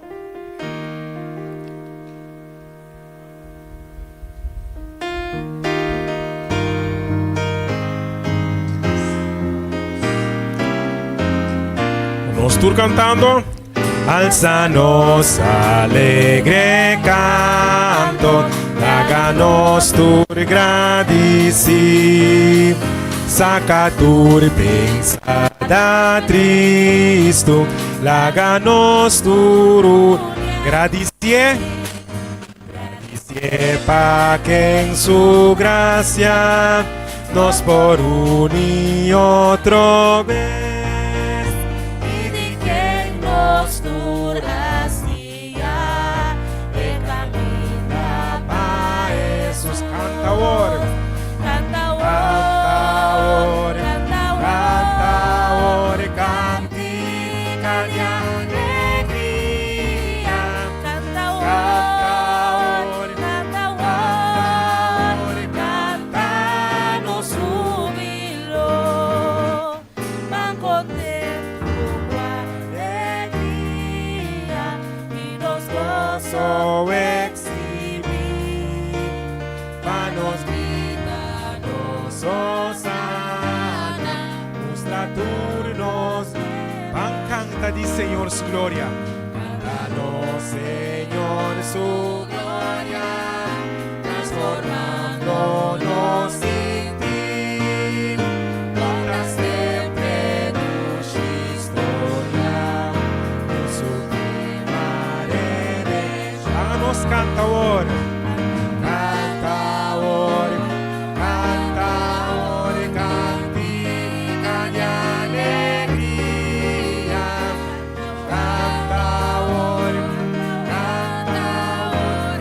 Nos tur kantando. Alsa nos alegre canto, laga nos tur gradisí. Saca tur pensada tristo, laga nos tur gradisié. Gradisié pa ken su gracia nos por uni otro bes. I di ken nos tur a siña e kaminda pa Hesus. Kanta awor. Kanta awor, kanta awor, kantika di alegria. Canta awor, canta awor, canta nos hubilo. Ban contento cu alegria y nos gozo exhibi. Pa nos grita nos hosana, mustra tur nos Ban canta di Señor su gloria. Canta nos Señor su gloria, transformando nos sintir. Conta siempre dushi historia, cu sublima redención. Laga nos canta awor. Canta awor, canta awor, cantica di alegria. Canta awor, canta awor.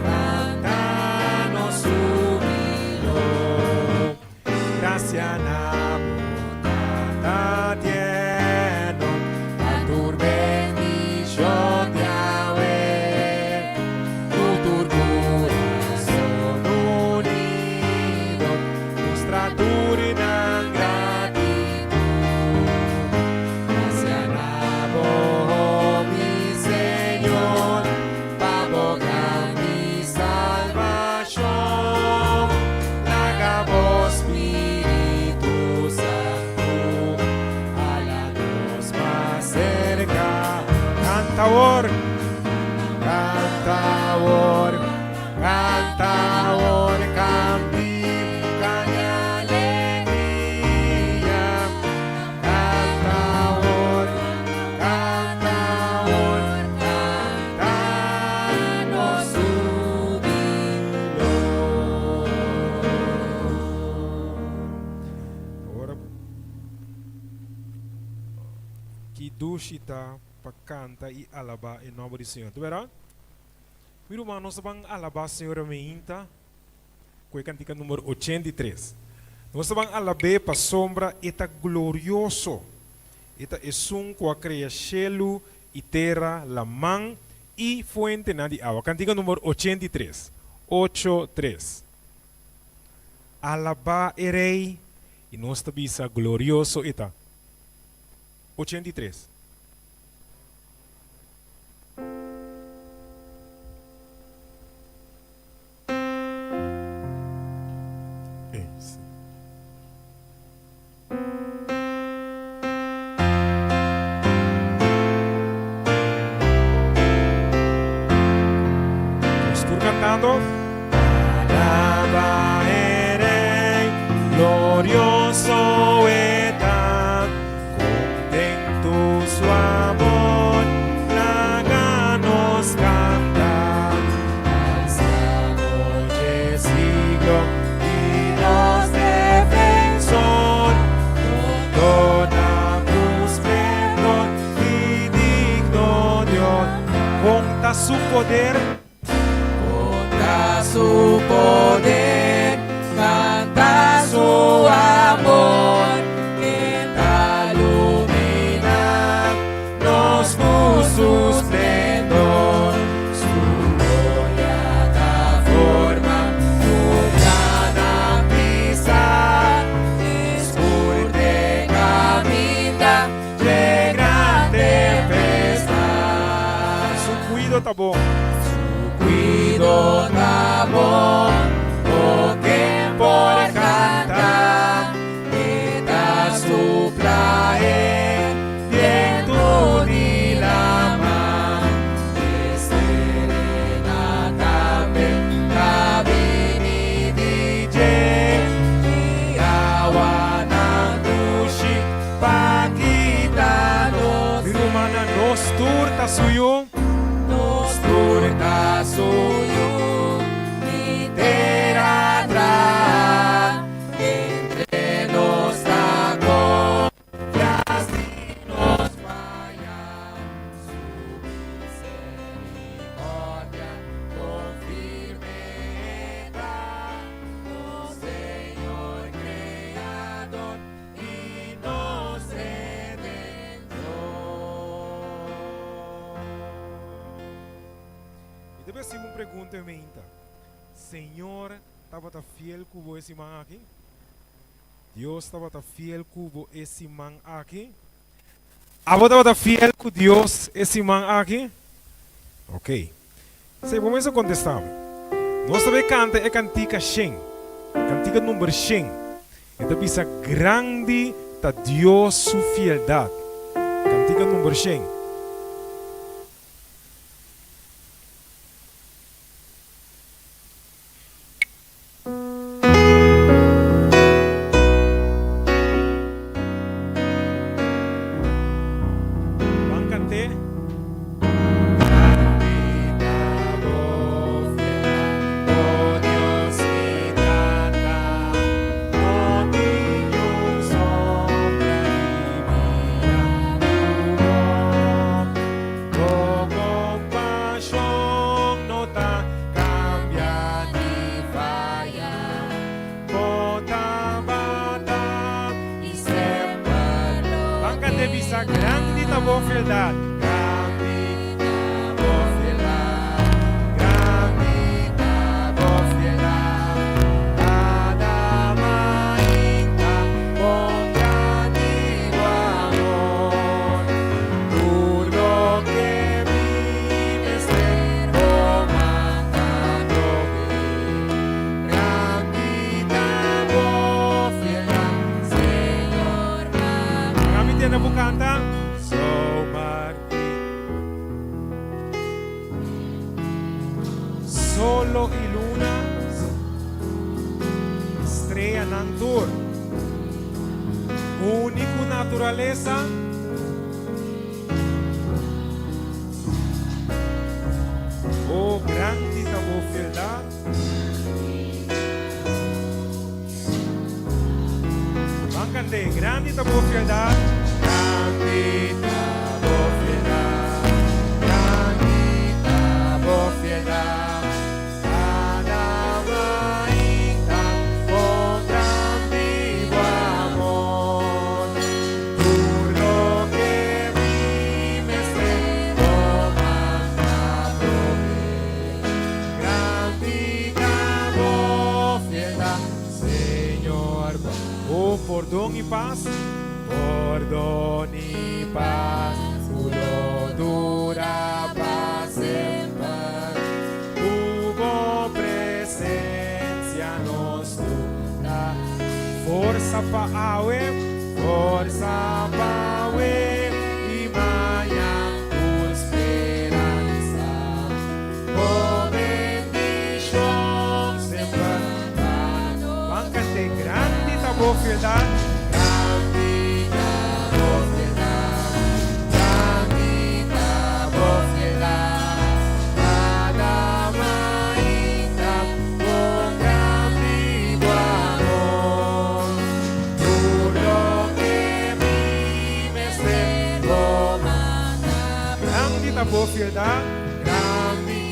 Canta awor, canta awor, canta awor, cantica di alegria. Canta awor, canta awor, canta nos jubilo. Ora ki dushi ta pa kanta i alabá e nòmber di Señor. Ta bèrdat? Mi ruman, nos ta ban alabá Señor meinta ku e kantika number 83. Nos ta ban alab'é pasobra e ta glorioso. E ta esun ku a krea shelu i tera, laman i fuentenan di awa. Kantika number 83. Ocho tres. Alabá e Rei, i nos ta bisa glorioso e ta. 83. Nos tur cantando. Alaba e Rey, glorioso e ta, contento su amor, laga nos canta. Anciano dje siglo y nos defensor, Dona cu splendor y digno di honor. Con ta su poder. Con ta su poder, canta su amor, ken ta lumina nos cu su splendor. Su gloria ta forma un plana pisa, escur te caminda dje gran tempestad. Su cuido ta bon. Su cuido ta bon, o ken por canta, e ta supla e bientu di laman, e serena tambe ta bini di dje, i awanan dushi pa kita nos. Mi rumannan, nos tur ta su yu. Nos tur ta su yu, ni tera traha, entre nos ta confia si nos faya, su misericordia con firme ta, nos Señor Creador y nos Redentor. Mi ta besi un pregunta en meinta. Señor tabata fiel cu bo e siman aki? Dios tabata fiel cu bo e siman aki? Abo tabata fiel cu Dios e siman aki? Ok. Si bo mes a contesta mi. Nos ta bay canta e cantica shen. Cantica number shen. E ta bisa grandi ta Dios su fieldad. Cantica number shen. Ban cant'é. Bo compashon no ta cambia ni faya, bo tabata y semper lo Ban cant'é bisa, Grandi ta bo fieldad. Grandi ta bo fieldad, grandi ta bo fieldad, cada mainta con grandi bo amor. Tur loke mi mester bo manda proveé. Grandi ta bo fieldad, Señor. Laga mi tende bo canta. Zomaar i. Solo i luna, streanan tur. Uni ku naturalesa. O grandi ta bo fieldat. Ban kant'é, Grandi ta bo fieldat. Grandi ta bo fieldat, grandi ta bo fieldat, kada mainta kon grandi bo amor, tur loke mi mester bo manda proveé. Grandi ta bo fieldat, Señor. Oh, pordon i pas. Pordon i pas ku lo dura pa semper. Ku bo presensia nos tur ta. Forsa pa awe, forsa pa awe i mañan tur speransa. Bo bendishon semper ta nos. Ban kant'é, Grandi ta bo fieldat. Grandi ta bo fieldat, grandi ta bo fieldat. Kada mainta kon grandi bo amor. Tur loke mi mester bo manda. Grandi ta bo fieldat. Grandi,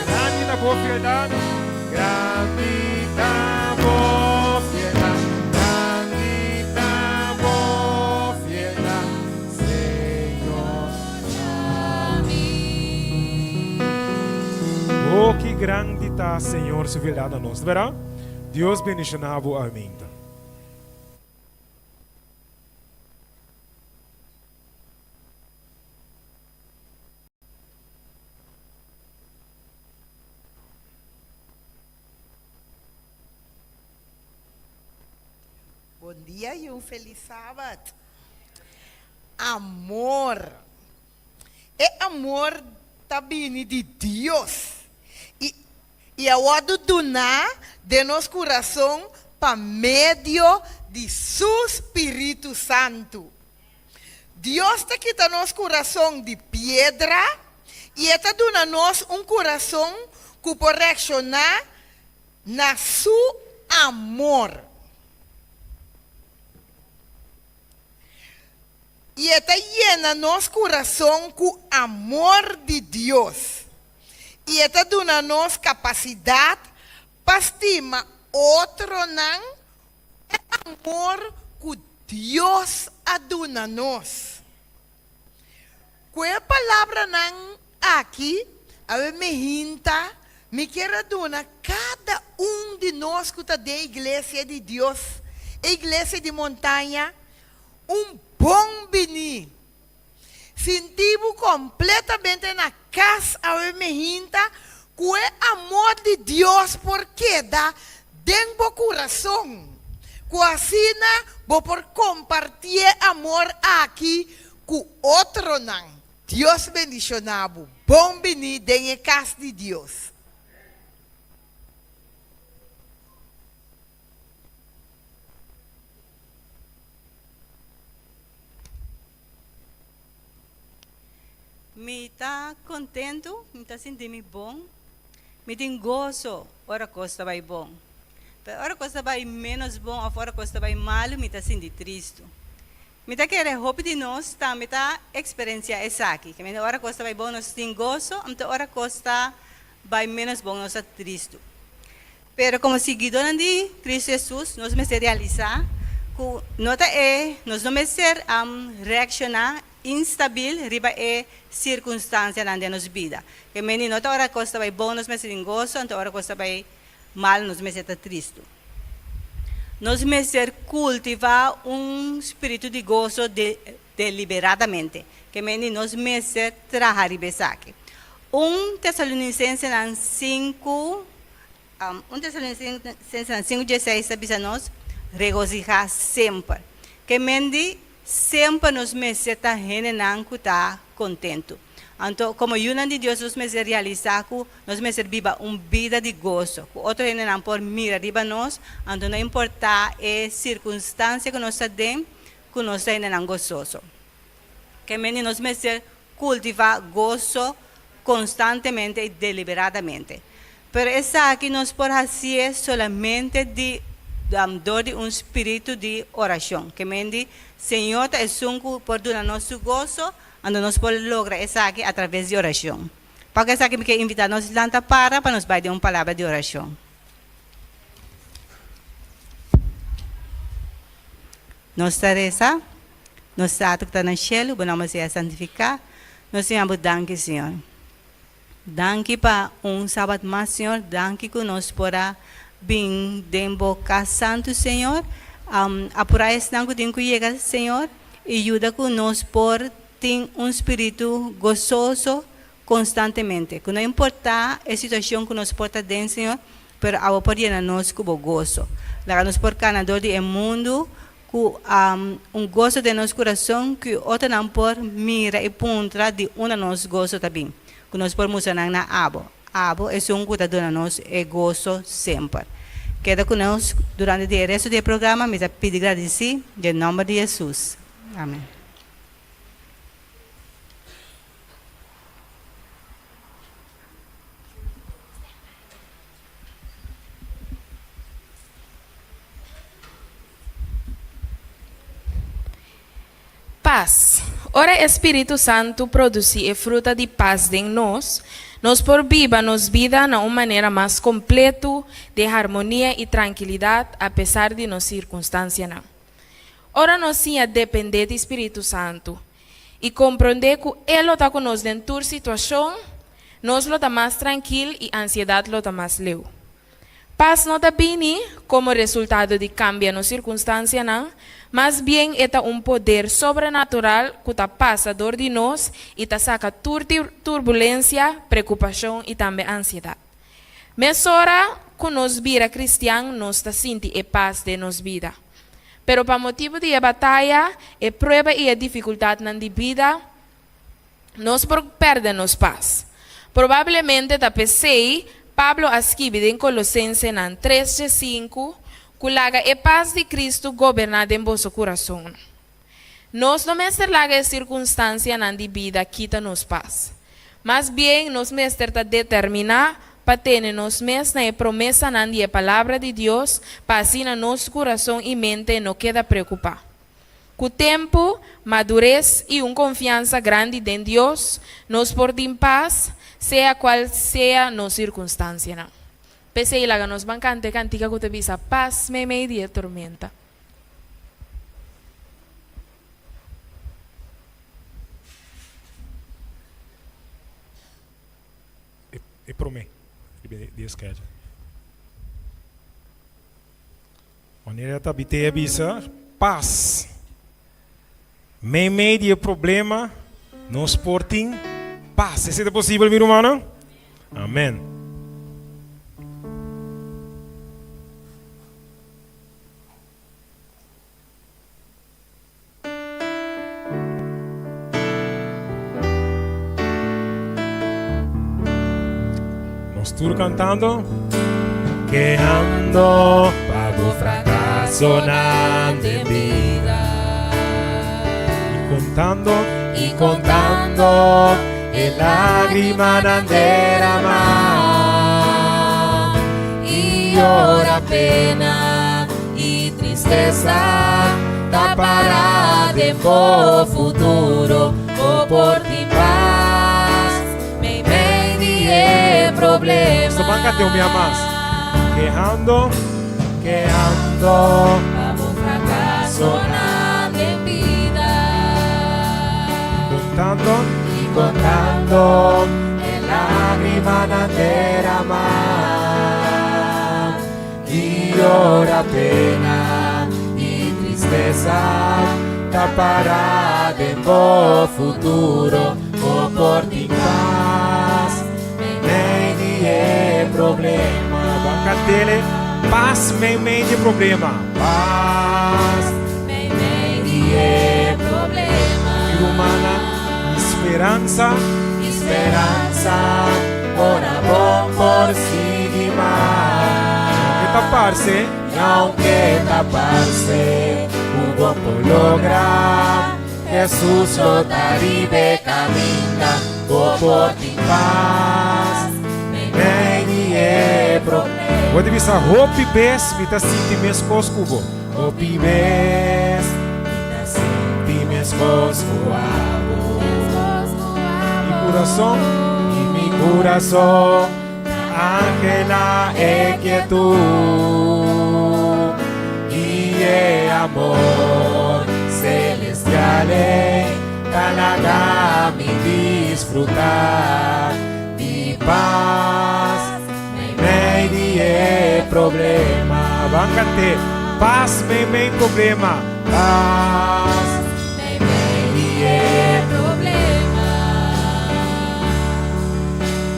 grandi ta bo fieldat, grandi ta bo fieldat, grandi ta bo fieldat, Señor pa mi. Oh, ki grandi ta Señor su fieldat na nos, berdad? Dios bendiciona bo aumenta. Bon dia y un feliz sabat. Amor. E amor ta bini di Dios y y a wordo duna den nos curason pa medio di su Spiritu Santo. Dios ta kita nos kurason di piedra i e ta duna nos un kurason ku por reakshoná na su amor. I e ta yena nos kurason ku amor di Dios. I e ta duna nos kapasidat pa stima otronan E amor ku Dios a duna nos. Ku e palabranan aki, awe mi hinta, mi kier a duna kada un di nos ku ta den Iglesia di Dios, e Iglesia di Montaña, un bon biní. Sinti bo kompletamente na kas awe mi hinta ku e amor di Dios por keda den bo kurason, ku asina bo por kompartí e amor aki ku otronan. Dios bendishoná bo. Bon biní den e kas di Dios. Mi ta kontentu, mi ta sinti mi bon, mi tin goso ora kos ta bai bon. Pero ora kos ta bai ménos bon òf ora kos ta bai malu mi ta sinti tristu. Mi ta kere hopi di nos tambe ta eksperensiá esaki, ke mende ora kos ta bai bon nos tin goso, anto ora kos ta bai ménos bon nos ta tristu. Pero komo siguidónan di Kristu Hesus, nos mester realisá ku no ta e nos no mester reakshoná instabil riba e sirkunstansianan den nos bida. Ke meni no ta ora kos ta bai bon nos mester tin goso, anto ora kos ta bai mal nos mester ta tristu. Nos mester kultivá un spiritu di goso deliberadamente. Ke meni nos mester traha riba esaki. Un Tesalonisensenan 5 Un Tesalonisensenan 5 dieseis ta bisa nos, Regosihá semper. Ke men di, semper nos mester ta hendenan ku ta kontentu. Anto, komo yunan di Dios nos mester realisá ku nos mester biba un bida di goso, ku otro hendenan por mira riba nos, anto no importá e sirkunstansia ku nos ta den, ku nos ta hendenan gososo. Ke mende nos mester kultivá goso konstantemente i deliberadamente. Pero esaki nos por hasié solamente di dor di un spiritu di orashon. Ke mende Señor ta esun ku por duna nos su goso, anto nos por logra esaki atraves di orashon. Paku esaki mi ke invitá nos lanta para pa nos bai den un palabra di orashon. Nos ta resa, Nos Tata ku ta na shelu, bo nòmber sea santifiká. Nos siña bo danki, Señor. Danki pa un sabat mas, Señor. Danki ku nos por a bin den bo kas santu, Señor. Apurá esnan ku tin ku yega, Señor, i yuda ku nos por tin un spiritu gososo konstantemente. Ku no importá e situashon ku nos por ta den, Señor, pero abo por yena nos ku bo goso. Laga nos por kana dor di e mundu ku un goso den nos kurason ku otronan por mira i puntra di unda nos goso ta bin, ku nos por mustra nan na abo. Abo esun ku ta duna nos e goso semper. Keda ku nos durante di e resto di e programa, mi ta pidi gradisí den nòmber di Hesus. Amen. Pas. Ora e Spiritu Santu produsí e fruta di pas den nos, nos por biba nos bida na un manera mas kompletu, den harmonia i trankilidat apesar di nos sirkunstansianan. Ora nos siña dependé di Spiritu Santu i komprondé ku E lo ta ku nos den tur situashon, nos lo ta mas trankil i ansiedat lo ta mas leu. Pas no ta bini komo resultado di kambia nos sirkunstansianan, mas bien e ta un poder sobrenatural ku ta pasa dor di nos i ta saka tur turbulensia, preokupashon i tambe ansiedat. Mesora ku nos bira kristian nos ta sinti e pas den nos bida. Pero pa motibu di e bataya, e prueba i e difikultatnan di bida, nos por pèrdè nos pas. Probablemente ta p'esei Pablo a skibi den Kolosensenan tres dje sinku ku laga e pas di Kristu goberná den boso kurasonnan. Nos no mester laga e sirkunstansianan di bida kita nos pas. Mas bien, nos mester ta determiná pa tene nos mes na e promesanan di e Palabra di Dios pa asina nos kurason i mente no keda preokupá. Ku tempu, madures i un konfiansa grandi den Dios, nos por tin pas, sea kual sea nos sirkunstansianan. P'esei laga nos ban kanta e kantika ku ta bisa, Pas meimei di e tormenta. E promé riba di e schedule. Manera ta bite a bisa, pas. Meimei di e problema, nos por tin pas. Esei ta posibel, mi rumannan? Amen. Nos tur cantando. Quejando pa bo fracasonan den bida. Y contando, y contando e lágrimanan derama. Y ora pena y tristeza ta para den bo futuro bo por tin paz meimei di e problema. Esto ban cante un bia mas. Quejando, quejando. Pa bo fracasonan den bida. Contando, y contando e lágrimanan derama. Y ora pena y tristeza ta para den bo futuro, bo por tin paz meimei di e problema. Ban cantele, Paz meimei di e problema. Paz meimei di e problema. Mi rumannan, mi speransa. Speransa, ora bo por sigui mas. E ta parse. I aunke ta parse ku bo por logra, Hesus lo ta riba e kaminda, bo por tin pas meimei di e problema. Bo ta bisa, Hopi bes mi ta sinti meskos ku bo. Hopi bes mi ta sinti meskos ku abo. Mi kurason. I mi kurason ta anhelá e kietud i e amor selestial ei ta laga mi disfrutá di pas. Meimei di e problema. Ban kant'é, Pas meimei problema. Pas meimei di e problema.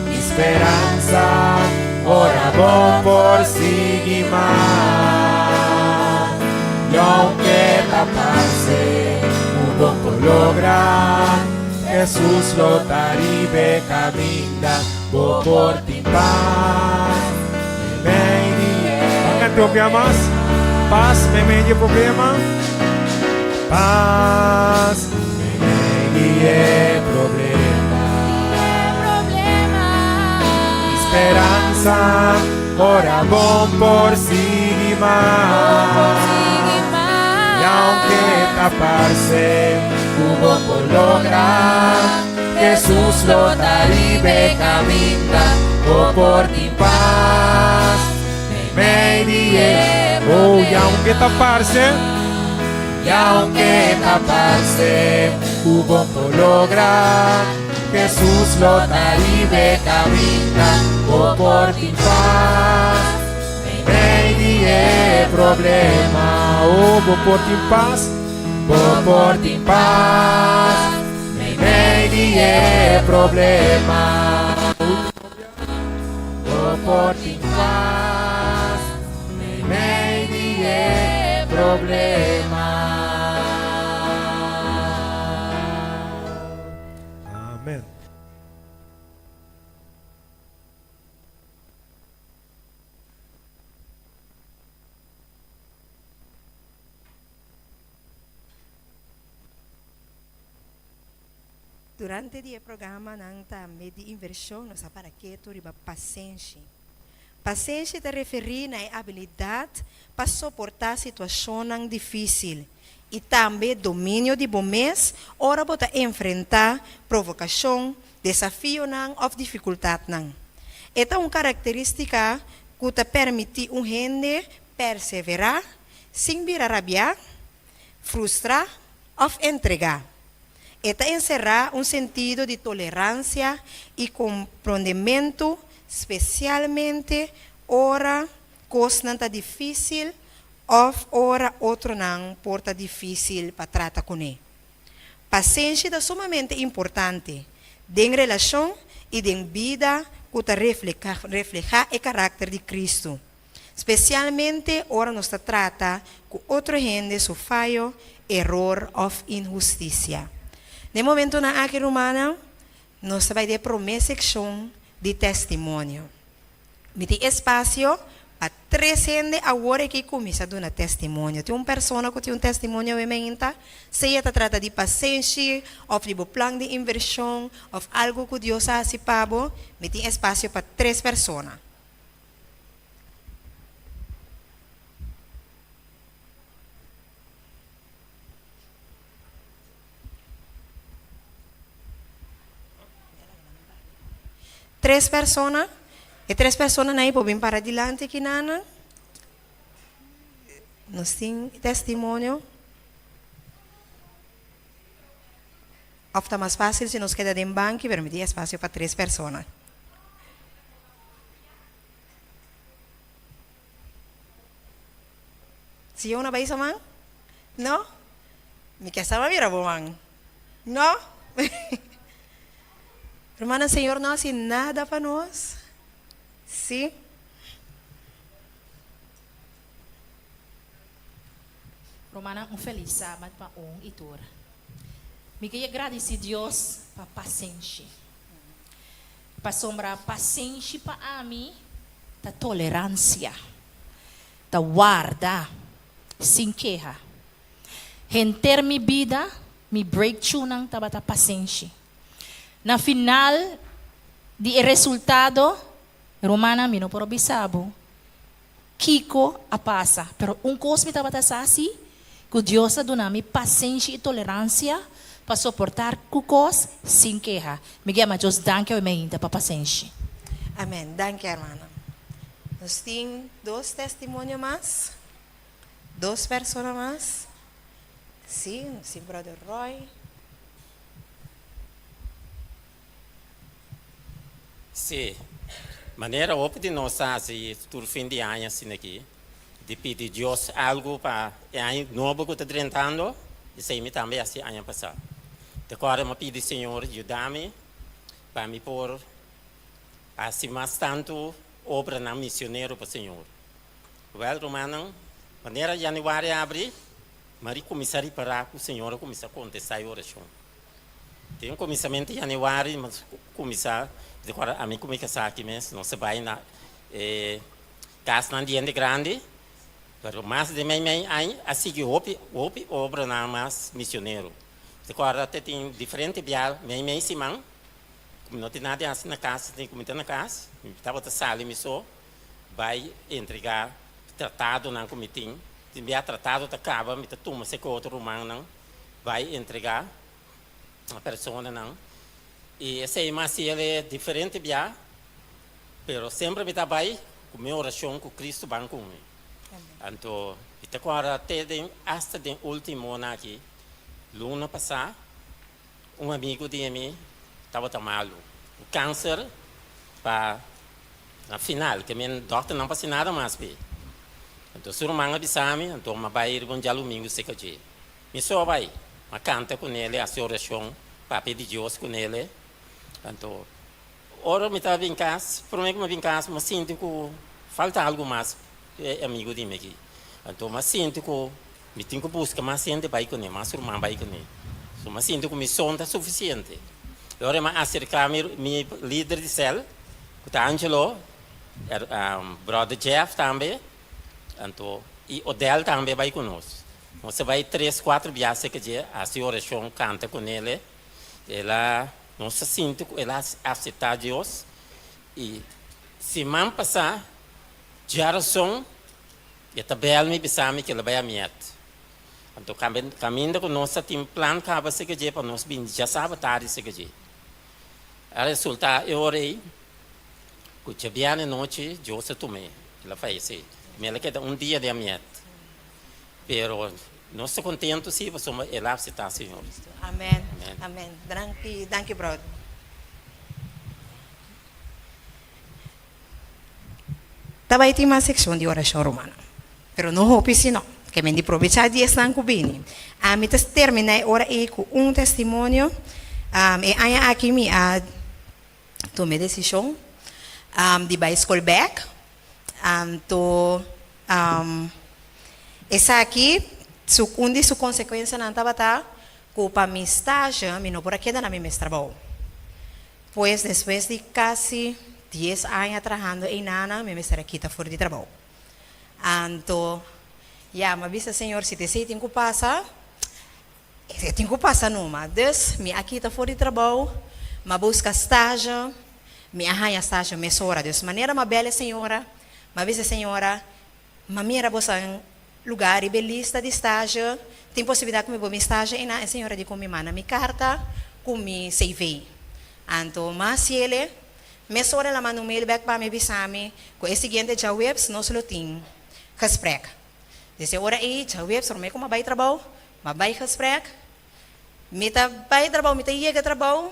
Mi speransa ora bo por sigui mas. I aunke ta parse ku bo por logra, Hesus lo ta riba e kaminda. Bo por tin pas meimei di e. Ban canta un bia mas. Pas meimei di e problema. Pas meimei di e problema. Mi speransa ora bo por sigui mas. I aunke ta parse ku bo por logra. Hesus lo ta riba e kaminda, bo por tin pas meimei di e Oh, i aunke ta parse. I aunke ta parse ku bo por logra, Hesus lo ta riba e kaminda, bo por tin pas meimei di e problema. Oh, bo por tin pas. Bo por tin pas meimei di e problema. Bo por tin pas meimei di e problema. Amen. Durante di e programanan tambe di invershon nos a para ketu riba pasenshi. Pasenshi ta referí na e abilidat pa soportá situashonnan difísil i tambe dominio di bo mes ora bo ta enfrentá provokashon, desafionan òf difikultatnan. E ta un karakterístika ku ta permití un hende perseverá sin bira rabiá, frustrá òf entregá. E ta enserá un sentido di toleransia i komprondementu, spesialmente ora kosnan ta difísil òf ora otronan por ta difísil pa trata kuné. Pasenshi ta sumamente importante den relashon i den bida ku ta reflehá e karakter di Kristu. Spesialmente ora nos ta trata ku otro hende su fayo, eror òf inhustisia. Den momentonan aki, rumannan, nos ta bai den e promé sekshon di testimonio. Mi tin espasio pa tres hende awor aki kuminsá duna testimonio. Tin un persona ku tin un testimonio awe meinta? Sea ta trata di pasenshi òf di bo plan di invershon òf algu ku Dios a hasi pa bo, mi tin espasio pa tres persona. Tres persona, e tres personanan ei por bin para dilanti aki nan. Nos tin testimonio. Of ta mas fácil si nos keda den banki, pero mi tin espacio pa tres persona. Si una bai sa man? No? Mi ke sa mira bo man. No? Hermana, Señor no hasi nada pa nos. Si? Rumannan un felis sabat pa un i tur. Mi ke gradisi Dios pa pasenshi. Pasobra pasenshi pa ami ta toleransia, ta warda sin keha. Henter mi bida mi breakthroughnan tabata pasenshi. Na final di e resultado, rumannan mi no por a bisa bo kiko a pasa, pero un kos mi tabata sa si, ku Dios a duna mi pasenshi i toleransia pa soportar ku kos sin keha. Mi gema Dios danki awe mainta pa pasenshi. Amen. Danki hermana. Nos tin dos testimonio mas. Dos persona mas. Si, nos tin brother Roy. Sí, manera hopi di nos ta hasi tur fin di aña asina aki, di pidi Dios algu pa e aña nobo ku ta drentando, esei mi tambe hasi aña pasá. Te kòrda mi a pidi Señor yuda mi pa mi por hasi mas tantu obranan misionero pa Señor. Wèl, rumannan, manera yanüari a abri, mi a rikuminsá ripará ku Señor a kuminsá kontestá e orashon. Den un kuminsamentu di yanüari nos kuminsá di kòrda ami ku mi kasá aki mes nos a bai na e kasnan di hende grandi pero mas den mei mei aña a sigui hopi hopi obranan mas misionero. Di kòrda te tin diferente bia mei mei siman ku mi no tin nada di hasi na kas ni ku mi ta na kas mi tabata sali mi so bai entregá tratadonan ku mi tin. Tin bia tratado ta kaba mi ta tuma seki otro rumannan. Bai entregá na personanan i esei mas si el e diferente bia, pero semper mi ta bai ku mi orashon ku Cristo ban ku mi. Anto mi ta kòrda te den asta den ultimonan aki, luna pasá un amigu di mi tabata malu ku kanser pa na final ke men dòkternan pa hasi nada mas p'e. Anto su ruman a bisa mi, anto mi a bai riba un djalumingu serka dje. Mi so bai, m'a kanta ku nele, hasi orashon, papia di Dios ku nele. Anto, ora mi ta bin kas, promé ku mi bin kas, mi a sinti ku falta algu mas ku e amigu di mi aki. Anto, mi a sinti ku mi tin ku buska mas hende bai kuné, mas ruman bai kuné. So, mi a sinti ku mi so no ta sufisiente. E ora mi a aserká mi mi lider di sèl, ku ta Angelo, bròder Jeff tambe, anto i Odell tambe bai ku nos. Nos a bai tres kuater biaha serka dje, hasi orashon, kanta ku nele. El a, nos a sinti ku el a aseptá Dios. I siman pasá, djarason, e ta bèl mi bisa mi ku el a bai amiet. Anto kaminda ku nos a tin plan kaba serka dje pa nos bini djasaba tardi serka dje. A resultá e ora ei ku djabièrnè nochi Dios a tum'é, el a fayesé. Mi el a keda un dia den amiet. Pero nos ta contento si pasobra el a acepta Señor. Amen. Amen. Danki, danki brother. Ta bai tin mas seccion di oracion rumannan. Pero no hopi si no. Ke men di probecha di esnan ku bini. Ami ta termina e ora ei ku un testimonio. E aña aki mi a tuma e desishon di bai skol bek. Anto esaki su un di su konsekuensianan tabata ku pa mi stage mi no por a keda na mi mes trabou. Pues despues di kasi dies aña trahando einana mi mester a kita for di trabou. Anto ya mi a bisa Señor si ta esei tin ku pasa E tin ku pasa numa. Dus, mi a kita for di trabou, m'a buska stage, mi a haña stage mesora. Dus, manera m'a bel e señora, m'a bisa e señora, M'a mira boso lugar riba e lista di stage, tin posibilidat ku mi bo mi stage einan? E señora di ku mi manda mi karta ku mi CV. Anto m'a hasiel, mesora el a manda un mail bèk pa mi bisa mi ku e siguiente djaweps nos lo tin gesprek. Desde e ora ei, djaweps promé ku m'a bai trabou, M'a bai gesprek. Mi ta bai trabou, mi ta yega trabou,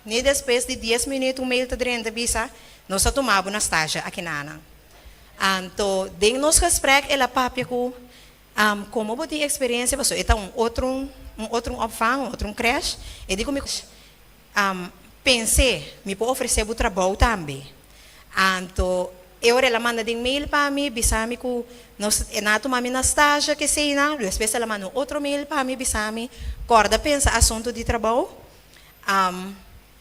ni despues di dies minuut un mail ta drenta bisa, Nos a tuma bo na stage akinana. Anto den nos gesprek el a papia ku, Komo bo tin eksperensia, pasobra e ta un otro un otro opvang, un otro crèche. E di ku mi, Pens'é, mi por ofresé bo trabou tambe. Anto e ora el a manda den mail pa mi, bisa mi ku nos e nan a tuma mi na stage keseinan. Despues el a manda un otro mail pa mi, bisa mi, Kòrda pensa asuntu di trabou,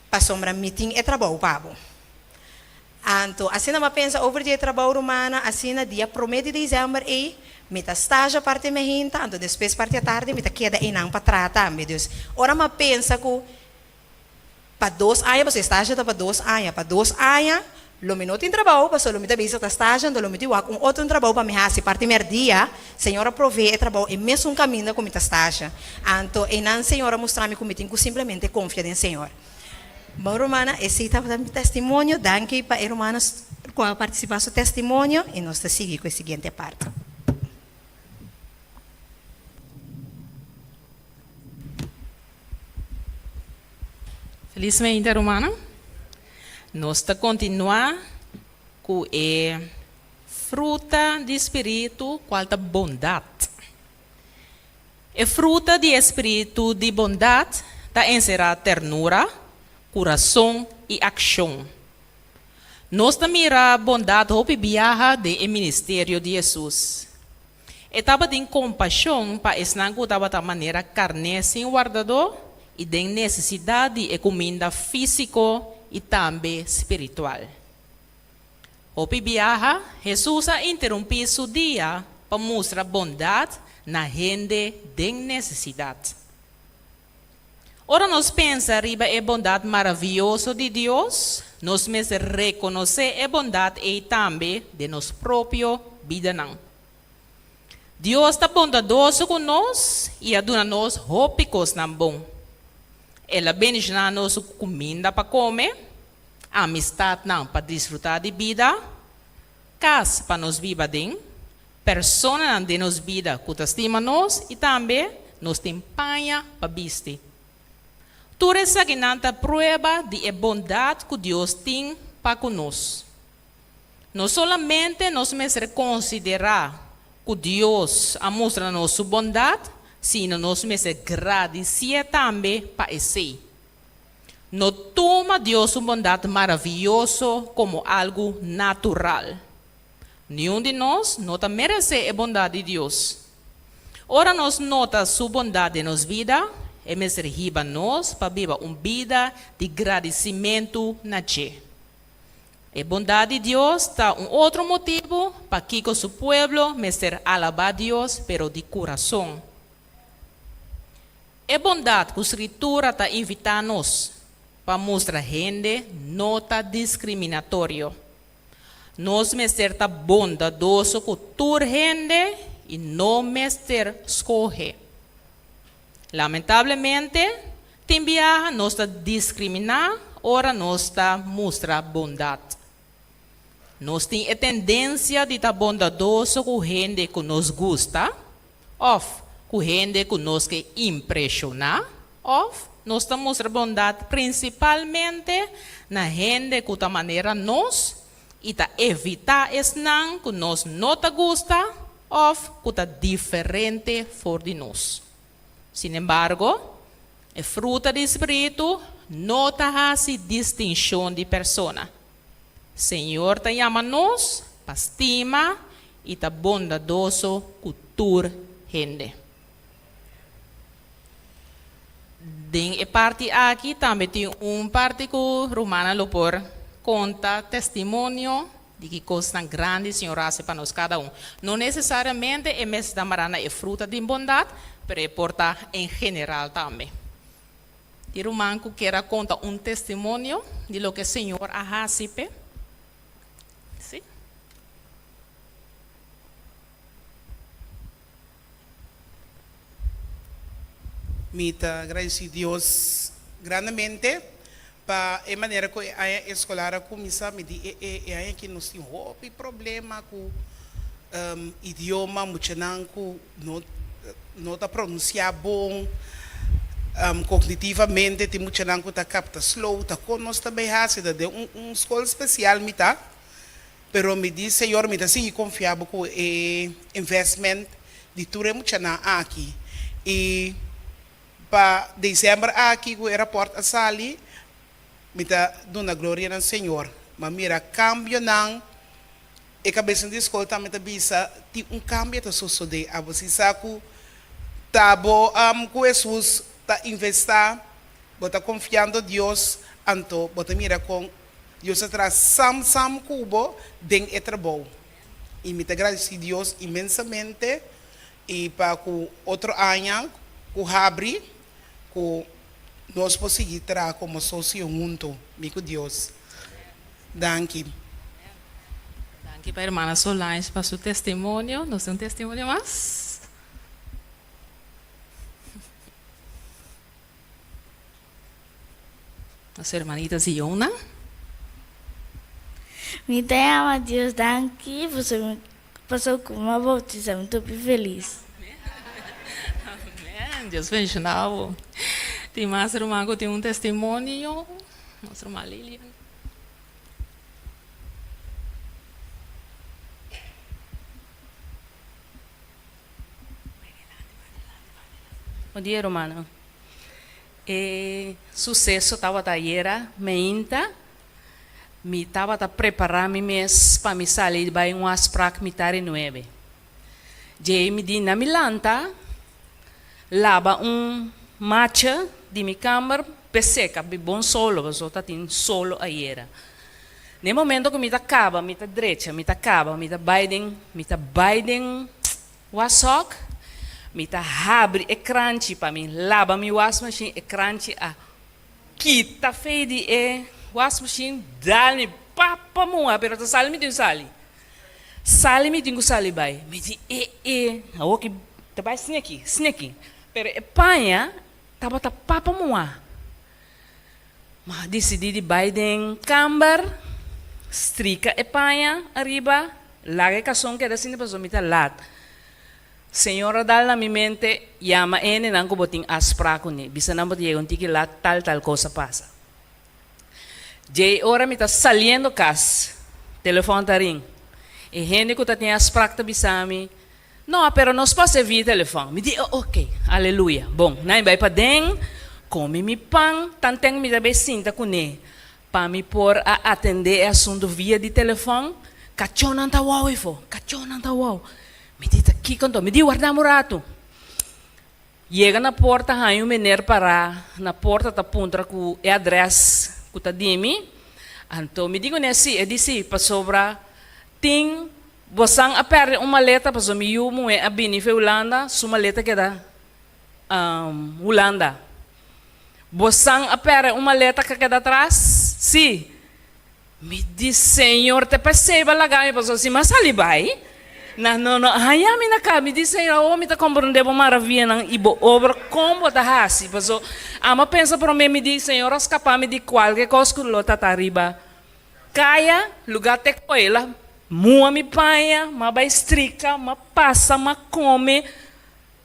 pasobra mi tin e trabou pa bo. Anto asina m'a pensa over di e trabou rumannan, asina dia promé di desèmber ei mi ta stasha parti mehinta, anto despues parti atardi mi ta keda einan pa traha tambe. Dus ora m'a pensa ku pa dos aña, pasobra e stasha ta pa dos aña, pa dos aña lo mi no tin trabou, pasobra lo mi ta bezig ta stasha, anto lo mi tin wak un otro trabou pa mi hasi parti mèrdia. Señor a provee e trabou e mesun kaminda ku mi ta stasha. Anto einan Señor a mustra mi ku mi tin ku simplemente konfia den Señor. Bon rumannan, esei tabata mi testimonio. Danki pa e rumannan ku a partisipá su testimonio i nos ta sigui ku e siguiente parti. Felismente rumannan, nos ta kontinuá ku e fruta di spiritu kual ta bondat. E fruta di e spiritu di bondat ta enserá ternura, kurason i akshon. Nos ta mira bondat hopi biaha den e ministerio di Hesus. E tabatin kompashon pa esnan ku tabata manera karné sin wardadó i den nesesidat di e kuminda físiko i tambe spiritual. Hopi biaha, Hesus a interumpí su dia pa mustra bondat na hende den nesesidat. Ora nos pensa riba e bondat maravioso di Dios, nos mester rekonosé e bondat ei tambe den nos propio bidanan. Dios ta bondadoso ku nos i a duna nos hopi kosnan bon. El a bendishoná nos ku kuminda pa kome, amistatnan pa disfrutá di bida, kas pa nos biba den, personanan den nos bida ku ta stima nos i tambe nos tin paña pa bisti. Tur esakinan ta prueba di e bondat ku Dios tin pa ku nos. No solamente nos mester konsiderá ku Dios a mustra nos su bondat, sino nos mester gradisié tambe pa esei. No tuma Dios su bondat maravioso komo algu natural. Niun di nos no ta meresé e bondat di Dios. Ora nos nota su bondat den nos bida, e mester hiba nos pa biba un bida di gradisimentu na dje. E bondat di Dios ta un otro motibu pakiko su pueblo mester alabá Dios pero di kurason. E bondat ku Sritura ta invitá nos pa mustra hende no ta diskriminatorio. Nos mester ta bondadoso ku tur hende i no mester skohe. Lamentablemente, tin biaha nos ta diskriminá ora nos ta mustra bondat. Nos tin e tendensia di ta bondadoso ku hende ku nos gusta òf ku hende ku nos ke impreshoná òf nos ta mustra bondat prinsipalmente na hende ku ta manera nos i ta evitá esnan ku nos no ta gusta òf ku ta diferente for di nos. Sinembargo, e fruta di spiritu no ta hasi distinshon di persona. Señor ta yama nos pa stima i ta bondadoso ku tur hende. Den e parti aki tambe tin un parti ku rumannan lo por konta testimonio di ki kosnan grandi Señor a hasi pa nos kada un. No nesesariamente e mester ta mará na e fruta di bondat, pero e por ta en general tambe. Tin ruman ku kier a konta un testimonio di loke Señor a hasi p'e? Sí. Mi ta gradisí Dios grandemente pa e manera ku e aña eskolar a kuminsá. Mi di e e aña aki nos tin hopi problema ku idioma, muchanan ku no no ta pronunsiá bon, kognitivamente tin muchanan ku ta kapta slow, ta kon nos ta bai hasi? Ta den un un skol spesial mi ta, pero mi di Señor mi ta sigui konfia bo ku e investment di tur e muchanan aki i pa december aki ku e raport a sali mi ta duna gloria na Señor, mi a mira kambionan. E kabesan di skol tambe ta bisa, Tin un kambio ta sosodé. Abo si sa ku ta bo ku Hesus ta investá, bo ta konfiando Dios, anto bo ta mira kon Dios a traha sam sam ku bo den e trabou. I mi ta gradisí Dios inmensamente i pa ku otro aña ku habri ku nos por sigui traha komo sosio hunto, mi ku Dios. Danki. Danki pa hermana Solange pa su testimonio. Nos tin un testimonio mas? Nos hermanita Ziona. Mi ta yama Dios danki pasobra ku mi a bautisa, mi ta hopi felis. Amen. Dios bendiciona bo. Tin mas ruman ku tin un testimonio? Nos ruman Lilian. Bon dia rumannan. E suseso tabata ayera meinta. Mi tabata prepará mi mes pa mi sali bai un afsprak mitar di nuebe. Djei mi di na mi lanta laba un macha di mi kamber p'e seka bi bon solo pasobra ta tin solo ayera. Na e momento ku mi ta kaba mi ta drecha mi ta kaba mi ta bai den mi ta bai den washok mi ta habri e kranchi pa mi laba mi wasmashin e kranchi a kita fei di e wasmashin dal mi papa muha pero ta sali mi tin sali sali mi tin ku sali bai mi di e e awor ki ta bai sneki sneki pero e paña tabata papa muha. Ma disidí di bai den kamber, strika e paña ariba, laga e kason keda sinti pasobra mi ta lat. Señor a dal na mi mente, yama e hendenan ku bo tin afsprak kuné, bisa nan bo ta yega un tiki lat, tal tal kos a pasa. Djei ora mi ta saliendo kas, telefòn ta rin. E hende ku ta tin afsprak ta bisa mi, No, pero nos por hacer via telefòn. Mi di, oh, ok, aleluya. Bon, nan e bai paden, come mi pan, tanten mi ta bai sinta kuné pa mi por a atendé e asuntu via di telefòn, kachónan ta wou efo, kachónan ta wou. Mi di, ta kiko anto? Mi di, warda un ratu. Yega na porta haña un meneer pará na porta ta puntra ku e adrès ku ta di mi. Anto mi di kuné, sí, e di sí, pasobra tin Bosan a perde un maleta pasobra mi yu muhé a bini fe Hulanda, su maleta keda Hulanda. Bosan a perde un maleta ka keda atras? Sí. Mi di, Señor, te p'esei bo a laga mi pasobra si mi a sali bai, nan no no a haña mi na kas. Mi di, Señor, awor mi ta komprondé bo maravianan i bo obra kon bo ta hasi. Pasobra amo a pensa promé, mi di, Señor a skapa mi di kualke kos ku lo ta ta riba Kaya, lugá te koela, mua mi paña, m'a bai strika, m'a pasa, m'a kome.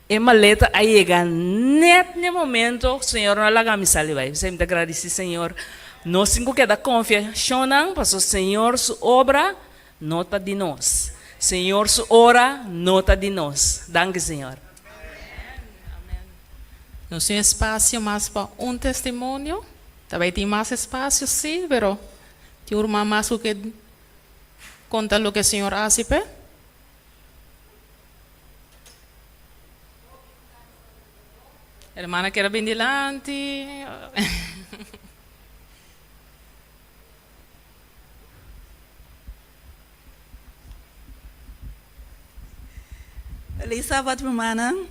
E maleta a yega nèt n'e momento, Señor no a laga mi sali bai. P'esei mi ta gradisí Señor. Nos tin ku keda konfia shonnan, pasobra Señor su obra no ta di nos. Señor su ora no ta di nos. Danki Señor. Nos tin espasio mas pa un testimonio. Ta bay tin mas espacio si, pero tin un ruman mas cu ke conta loke Señor a haci p'e. Hermana kier a bin dilanti. Elizabeth rumannan,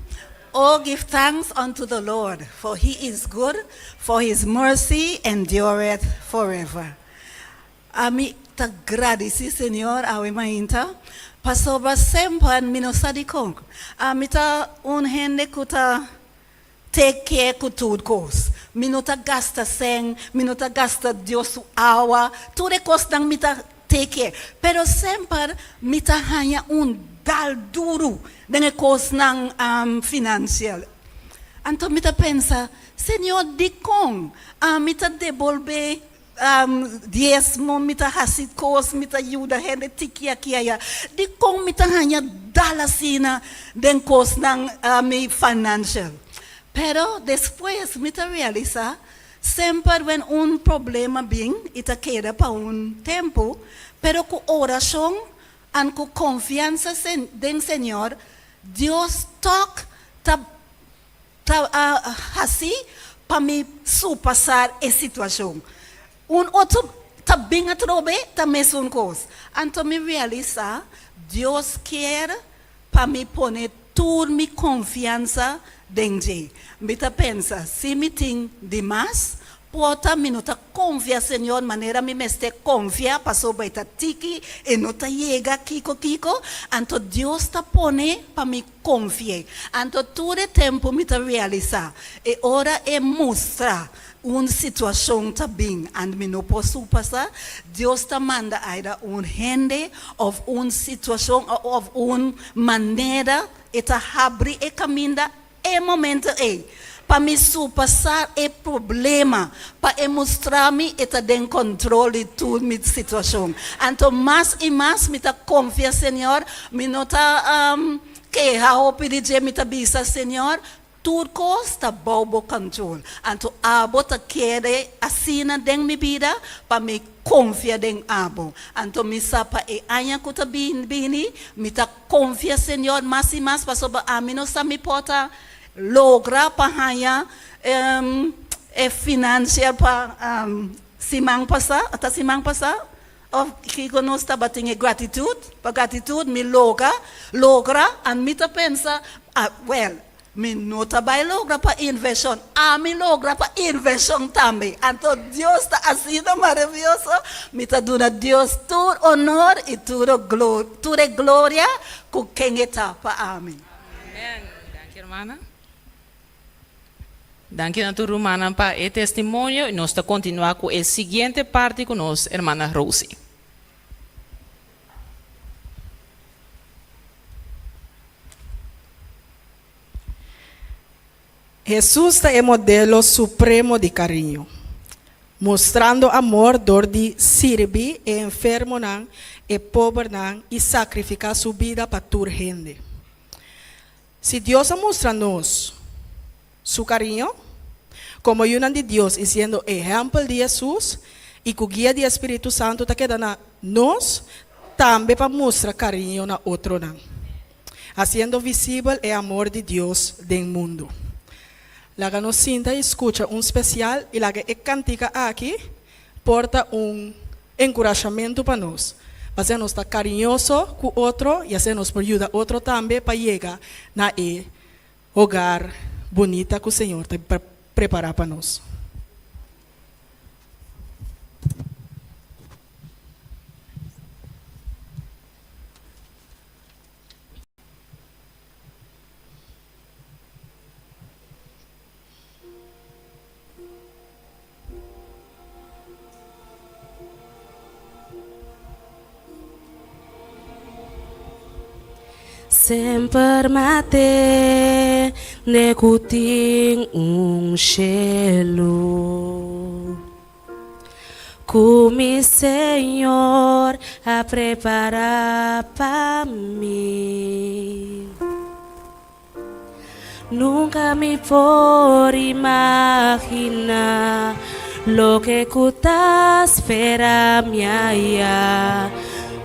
Oh, give thanks unto the Lord, for he is good, for his mercy endureth forever. Ami ta gradisí Señor awe mainta, pasobra semper mi no sa dikon. Ami ta un hende ku ta take care ku tur kos. Mi no ta gasta sèn, mi no ta gasta Dios su awa, tur e kosnan mi ta take care. Pero semper mi ta haña un dal duru den e kosnan finansial. Anto mi ta pensa, Señor, dikon ami ta debolbé diesmo, mi ta hasi kos, mi ta yuda hende tiki aki aya. Dikon mi ta haña dal asina den kosnan mi financial? Pero despues mi ta realisá, semper wen un problema bin i ta keda pa un tempu, pero ku orashon an ku konfiansa den Señor, Dios tòg ta Ta hasi pa mi surpasar e situacion. Un otro Ta bin atrobe ta mesun kos. Anto mi realisá Dios kier pa mi pone tur mi konfiansa den dje. Mi ta pensa, si mi tin di mas, por ta mi no ta konfia Señor manera mi mester konfia pasobra e ta tiki, e no ta yega kiko kiko. Anto Dios ta pone pa mi konfi'é. Anto tur e tempu mi ta realisá, e ora e mustra un situashon ta bin and mi no por supasa, Dios ta manda aida un hende òf un situashon òf un manera e ta habri e kaminda e momento ei pa mi supasá e problema, pa e mustra mi e ta den kontrol di tur mi situashon. Anto mas i mas mi ta konfia Señor, mi no ta keha hopi di dje, mi ta bisa Señor, Tur kos ta bou bo control. Anto abo ta kere asina den mi bida pa mi konfia den abo. Anto mi sa pa e aña ku ta bini mi ta konfia Señor mas i mas pasobra ami no sa mi por ta logra pa haña e financial pa siman pasa, ta siman pasa? Of kiko nos tabatin e gratitut? Pa gratitut mi logra, logra, an mi ta pensa, ah, well, mi no ta bai logra pa invershon, ami logra pa invershon tambe. Anto Dios ta asina maravioso, mi ta duna Dios tur honor i tur tur e gloria ku ken e ta pa ami. Amen. Danki hermana. Danki na tur rumannan pa e testimonio y nos ta continua cu e siguiente parti cu nos hermana Rosie. Hesus ta e modelo supremo di kariño, mustrando amor dor di sirbi e enfermonan, e pobernan i sakrifiká su bida pa tur hende. Si Dios a mustra nos Su kariño, komo yunan di Dios i siendo ehèmpel di Hesus i ku guia di e Spiritu Santu ta keda na nos tambe pa mustra kariño na otronan, hasiendo visibel e amor di Dios den mundu. Laga nos sinta i skucha un spesial i laga e kantika aki por ta un enkurashamentu pa nos, pa asina nos ta kariñoso ku otro i asina nos por yuda otro tambe pa yega na e hogar bunita ku Señor ta prepará pa nos. Semper mate de ku tin un shelu Ku mi Señor a prepara pa mi. Nunka mi por imaginá loke ku ta spera mi aya,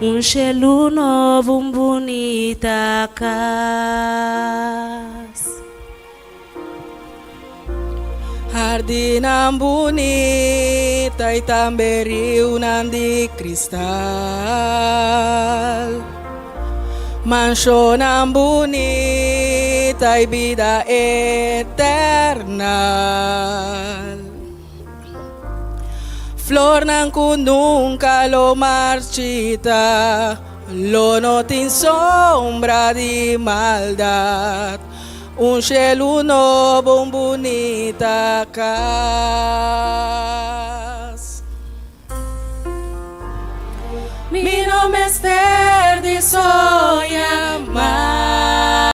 un shelu nobo, un bunita kas. Hardinnan bunita i tambe riunan di kristal. Manshonnan bunita i bida eternal. Flornan ku nunka lo marchita, lo no tin sombra di maldat. Un shelu nobo, un bunita kas. Mi no mester di soña.